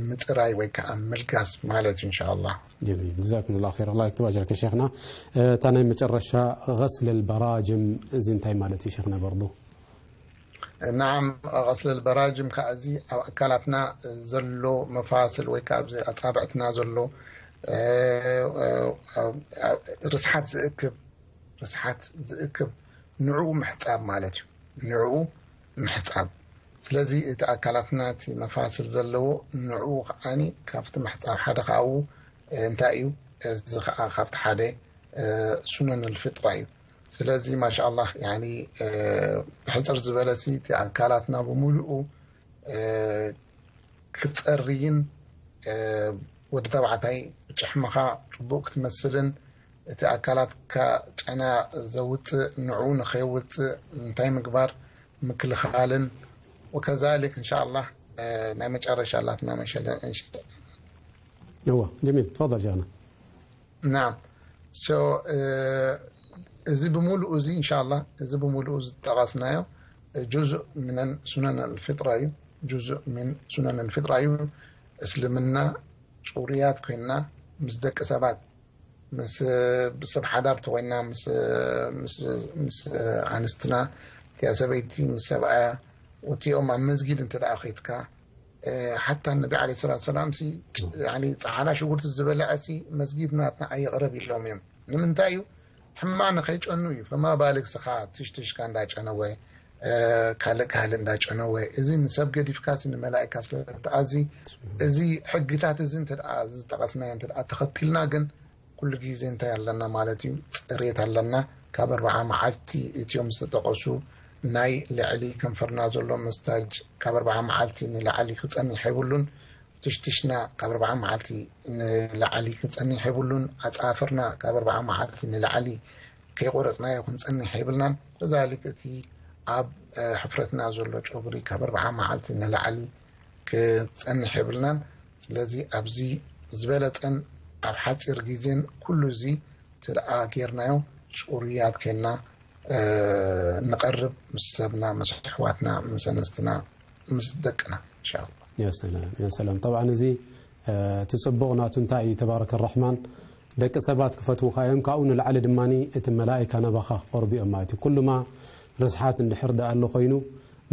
ምፅራይ ወይ ከዓ ምልጋስ ማለት እዩ። እንሻላ ጀዛኩም ላ ር ላ ክተብ ኣጅረከ ሸክና። እታ ናይ መጨረሻ غسل البراجم እዚ እንታይ ማለት እዩ ሸክና በርዱ? ናዓም፣ غسل البراجم ከዓ እዚ ኣብ ኣካላትና ዘሎ መፋስል ወይ ከዓ ኣብዚ ኣፃብዕትና ዘሎ ርስሓት ዝእክብ ርስሓት ዝእክብ ንዕኡ ምሕፃብ ማለት እዩ። ንዕኡ ምሕፃብ። ስለዚ እቲ ኣካላትና እቲ መፋስል ዘለዎ ንዕኡ ከዓኒ ካብቲ ምሕፃብ ሓደ ካብኡ እንታይ እዩ? እዚ ከዓ ካብቲ ሓደ ሱነን ልፍጥራ እዩ። ስለዚ ማሻ ኣላህ ያኒ ብሕፅር ዝበለሲ እቲ ኣካላትና ብምሉኡ ክፀርይን ወዲ ተባዕታይ ብጭሕምኻ ፅቡቅ ክትመስልን እቲ ኣካላትካ ጨና ዘውፅእ ንዕኡ ንኸይውፅእ እንታይ ምግባር ምክልኻልን ወከዛሊክ እንሻ ኣላህ ናይ መጨረሻ ኣላትና መሸለ እዋ ጀሚል ትፈضል ሸይኽና ናም ሶ እዚ ብምሉኡ እዚ እንሻ ኣላህ እዚ ብምሉኡ ዝጠቐስናዮ ጁዙእ ምን ሱነን ልፍጥራ እዩ። ጁዙእ ምን ሱነን ልፍጥራ እዩ። እስልምና ፁሩያት ኮይንና ምስ ደቂ ሰባት ምስ ሰብ ሓዳር ተኮይንና ምስ ኣንስትና እቲያ ሰበይቲ ምስ ሰብኣያ ወቲኦም ኣብ መስጊድ እንተ ደኣ ከይትካ ሓታ ነቢ ዓለ ሰላት ሰላም ሲ ጸዓዳ ሽጉርቲ ዝበልዐ ሲ መስጊድ ናትና ኣይቕረብ ኢሎም እዮም። ንምንታይ እዩ? ሕማ ንኸይጨኑ እዩ። ፈማ ባልግ ስኻ ትሽትሽካ እንዳጨነወ ካልእ ካልእ እንዳጨነወ እዚ ንሰብ ገዲፍካ ሲ ንመላእካ ስለተኣዚ እዚ ሕግታት እዚ እንተ ዝጠቐስናዮ እንተ ተኸትልና ግን ኩሉ ግዜ እንታይ ኣለና ማለት እዩ? ፅሬት ኣለና። ካብ ኣርባዓ መዓልቲ እትዮም ዝተጠቐሱ ናይ ልዕሊ ከንፈርና ዘሎ መስታጅ ካብ ኣርባዓ መዓልቲ ንላዕሊ ክፀንሕ የብሉን። ትሽትሽና ካብ ኣርባዓ መዓልቲ ንላዕሊ ክፀንሕ የብሉን። ኣፃፍርና ካብ ኣርባዓ መዓልቲ ንላዕሊ ከይቆረፅናዮ ክንፀንሕ የብልናን። ከዛሊክ እቲ ኣብ ሕፍረትና ዘሎ ጨጉሪ ካብ ኣርባዓ መዓልቲ ንላዕሊ ክፀንሕ የብልናን። ስለዚ ኣብዚ ዝበለፀን ኣብ ሓፂር ግዜን ኩሉ እዚ ትደኣ ጌርናዮ ፅሩያት ኮይንና ንቐርብ ምስ ሰብና ምስ ኣሕዋትና ምስ ኣንስትና ምስ ደቅና እንሻላ። ሰላም ሰላም። ጠብዓን እዚ እቲ ፅቡቕ ናቱ እንታይ እዩ? ተባረከ ራሕማን ደቂ ሰባት ክፈትውኻ እዮም፣ ካብኡ ንላዕሊ ድማ እቲ መላእካ ናባኻ ክቐርቡ እዮም ማለት እዩ። ኩሉማ ርስሓት እንድሕር ደኣ ኣሎ ኮይኑ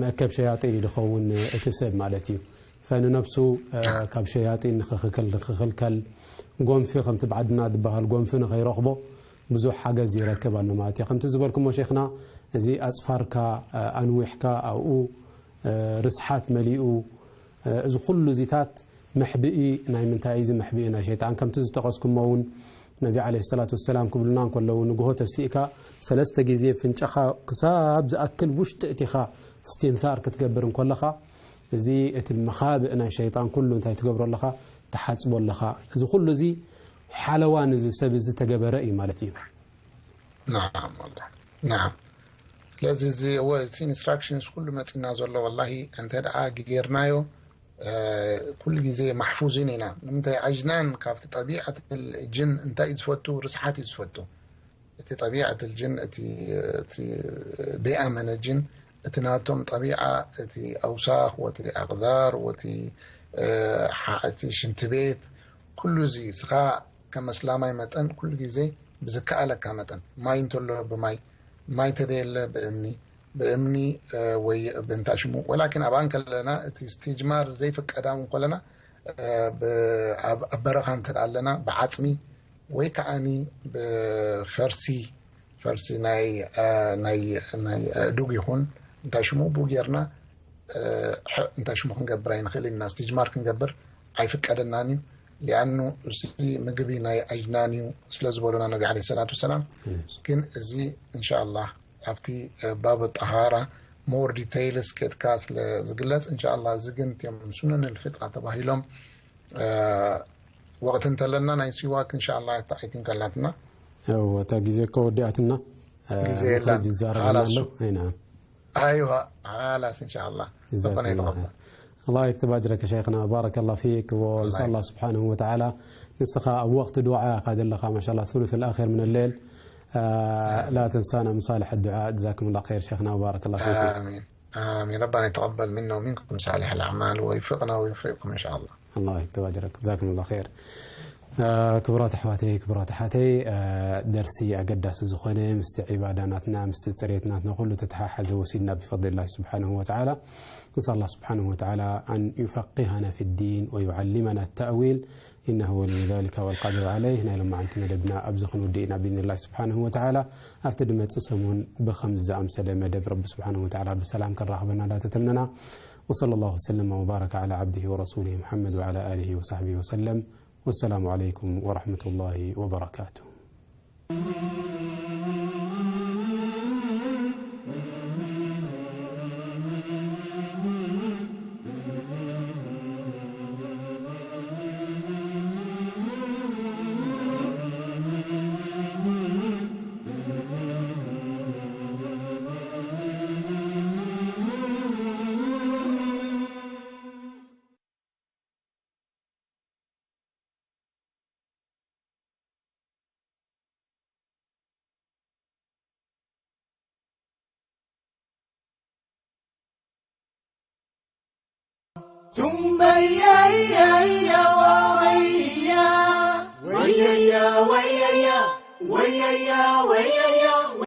መእከብ ሸያጢን እዩ ዝኸውን እቲ ሰብ ማለት እዩ። ፈንነብሱ ካብ ሸያጢን ንኽኽልከል ጎንፊ ከምቲ ብዓድና ዝበሃል ጎንፊ ንኸይረኽቦ ብዙሕ ሓገዝ ይረክብ ኣሎ ማለት እዩ። ከምቲ ዝበልኩሞ ሸይኽና እዚ ኣፅፋርካ ኣንዊሕካ ኣብኡ ርስሓት መሊኡ እዚ ኩሉ እዚታት መሕብኢ ናይ ምንታይ እዚ መሕብኢ ናይ ሸይጣን ከምቲ ዝጠቐስኩሞ እውን ነቢ ዓለይሂ ሰላቱ ወሰላም ክብሉና እንከለዉ ንግሆ ተሲእካ ሰለስተ ግዜ ፍንጨኻ ክሳብ ዝኣክል ውሽጢ እቲኻ እስትንሳር ክትገብር እንከለኻ እዚ እቲ መኻብእ ናይ ሸይጣን ኩሉ እንታይ ትገብሮ ኣለኻ ትሓጽቦ ኣለኻ። እዚ ኩሉ እዚ ሓለዋ ንዚ ሰብ እዚ ተገበረ እዩ ማለት እዩ። ናዓም ወላ ናዓም። ስለዚ እዚ እወ እቲ ኢንስትራክሽንስ ኩሉ መፂና ዘሎ ወላሂ እንተ ደኣ ጌርናዮ ኩሉ ግዜ ማሕፉዝን ኢና። ንምንታይ ኣጅናን ካብቲ ጠቢዓት ጅን እንታይ እዩ ዝፈቱ? ርስሓት እዩ ዝፈቱ። እቲ ጠቢዓት ጅን እቲ ደኣመነ ጅን እቲ ናቶም ጠቢዓ እቲ ኣውሳኽ ወቲ ኣቕዛር ወቲ እቲ ሽንቲ ቤት ኩሉ እዚ ስኻ ከም ኣስላማይ መጠን ኩሉ ግዜ ብዝከኣለካ መጠን ማይ እንተሎ ብማይ ማይ ተደየለ ብእምኒ ብእምኒ ወይ ብእንታ ሽሙ ወላኪን ኣብኣ እንከለና እቲ ስቲጅማር ዘይፍቀዳ እውን ከለና ኣብ በረኻ እንተ ኣለና ብዓፅሚ ወይ ከዓኒ ብፈርሲ ፈርሲ ናይ ናይ ናይ ዱግ ይኹን እንታይ ሽሙ ቡ ጌርና እንታይ ሽሙ ክንገብር ኣይንኽእል ኢና። ስቲጅማር ክንገብር ኣይፍቀደናን እዩ። ሊኣኑ እዚ ምግቢ ናይ ኣጅናን እዩ ስለ ዝበሉና ነቢ ዓለይሂ ሰላቱ ወሰላም። ግን እዚ እንሻ ኣላህ ኣብቲ ባብ ጠሃራ ሞር ዲተይልስ ከድካ ስለ ዝግለጽ እንሻ ኣላህ እዚ ግን እትዮም ሱነን ልፍጥራ ተባሂሎም ወቕቲ እንተለና ናይ ሲዋክ እንሻ ኣላህ እታ ኣይቲን ከላትና እታ ግዜ እኮ ወዲኣትና ግዜ የላን። ይዛረበና ኣሎ። ኣይና ኣይዋ ሓላስ እንሻ ኣላህ ዘኮነ ይተቐበል። الله يكتب أجرك شيخنا، بارك الله فيك، ونسأل الله سبحانه وتعالى ንስኻ ኣብ ወቕቲ ዱዓ ኢኻ ዘለኻ ማሻላ ثلث الأخير من الليل. لا تنسانا من صالح الدعاء. جزاكم الله خير شيخنا وبارك الله فيكم. آمين. آمين. ربنا يتقبل منا ومنكم صالح الأعمال، ويوفقنا ويوفقكم إن شاء الله. الله يكتب أجرك، جزاكم الله خير. ክቡራት ኣሕዋተይ፣ ክቡራት ኣሓተይ፣ ደርሲ ኣገዳሲ ዝኾነ ምስቲ ዒባዳ ናትና፣ ምስቲ ፅሬት ናትና ኩሉ ተተሓሓዘ ወሲድና ብፈضل الله سبحانه وتعالى. نسأل الله سبحانه وتعالى أن يفقهنا في الدين ويعلمنا التأويل إنه ولي ذلك والقادر عليه. ናይ ሎማዓንቲ መደብና ኣብዚ ክንውድእ ኢና ብإذن الله سبحانه وتعالى። ኣብቲ ድመፅእ ሰሙን ብኸምዚ ዝኣምሰለ መደብ ረቢ سبحانه وتعالى ብሰላም ከራኽበና እንዳተተምነና وصلى الله وسلم وبارك على عبده ورسوله محمد وعلى آله وصحبه وسلم. والسلام عليكم ورحمة الله وبركاته.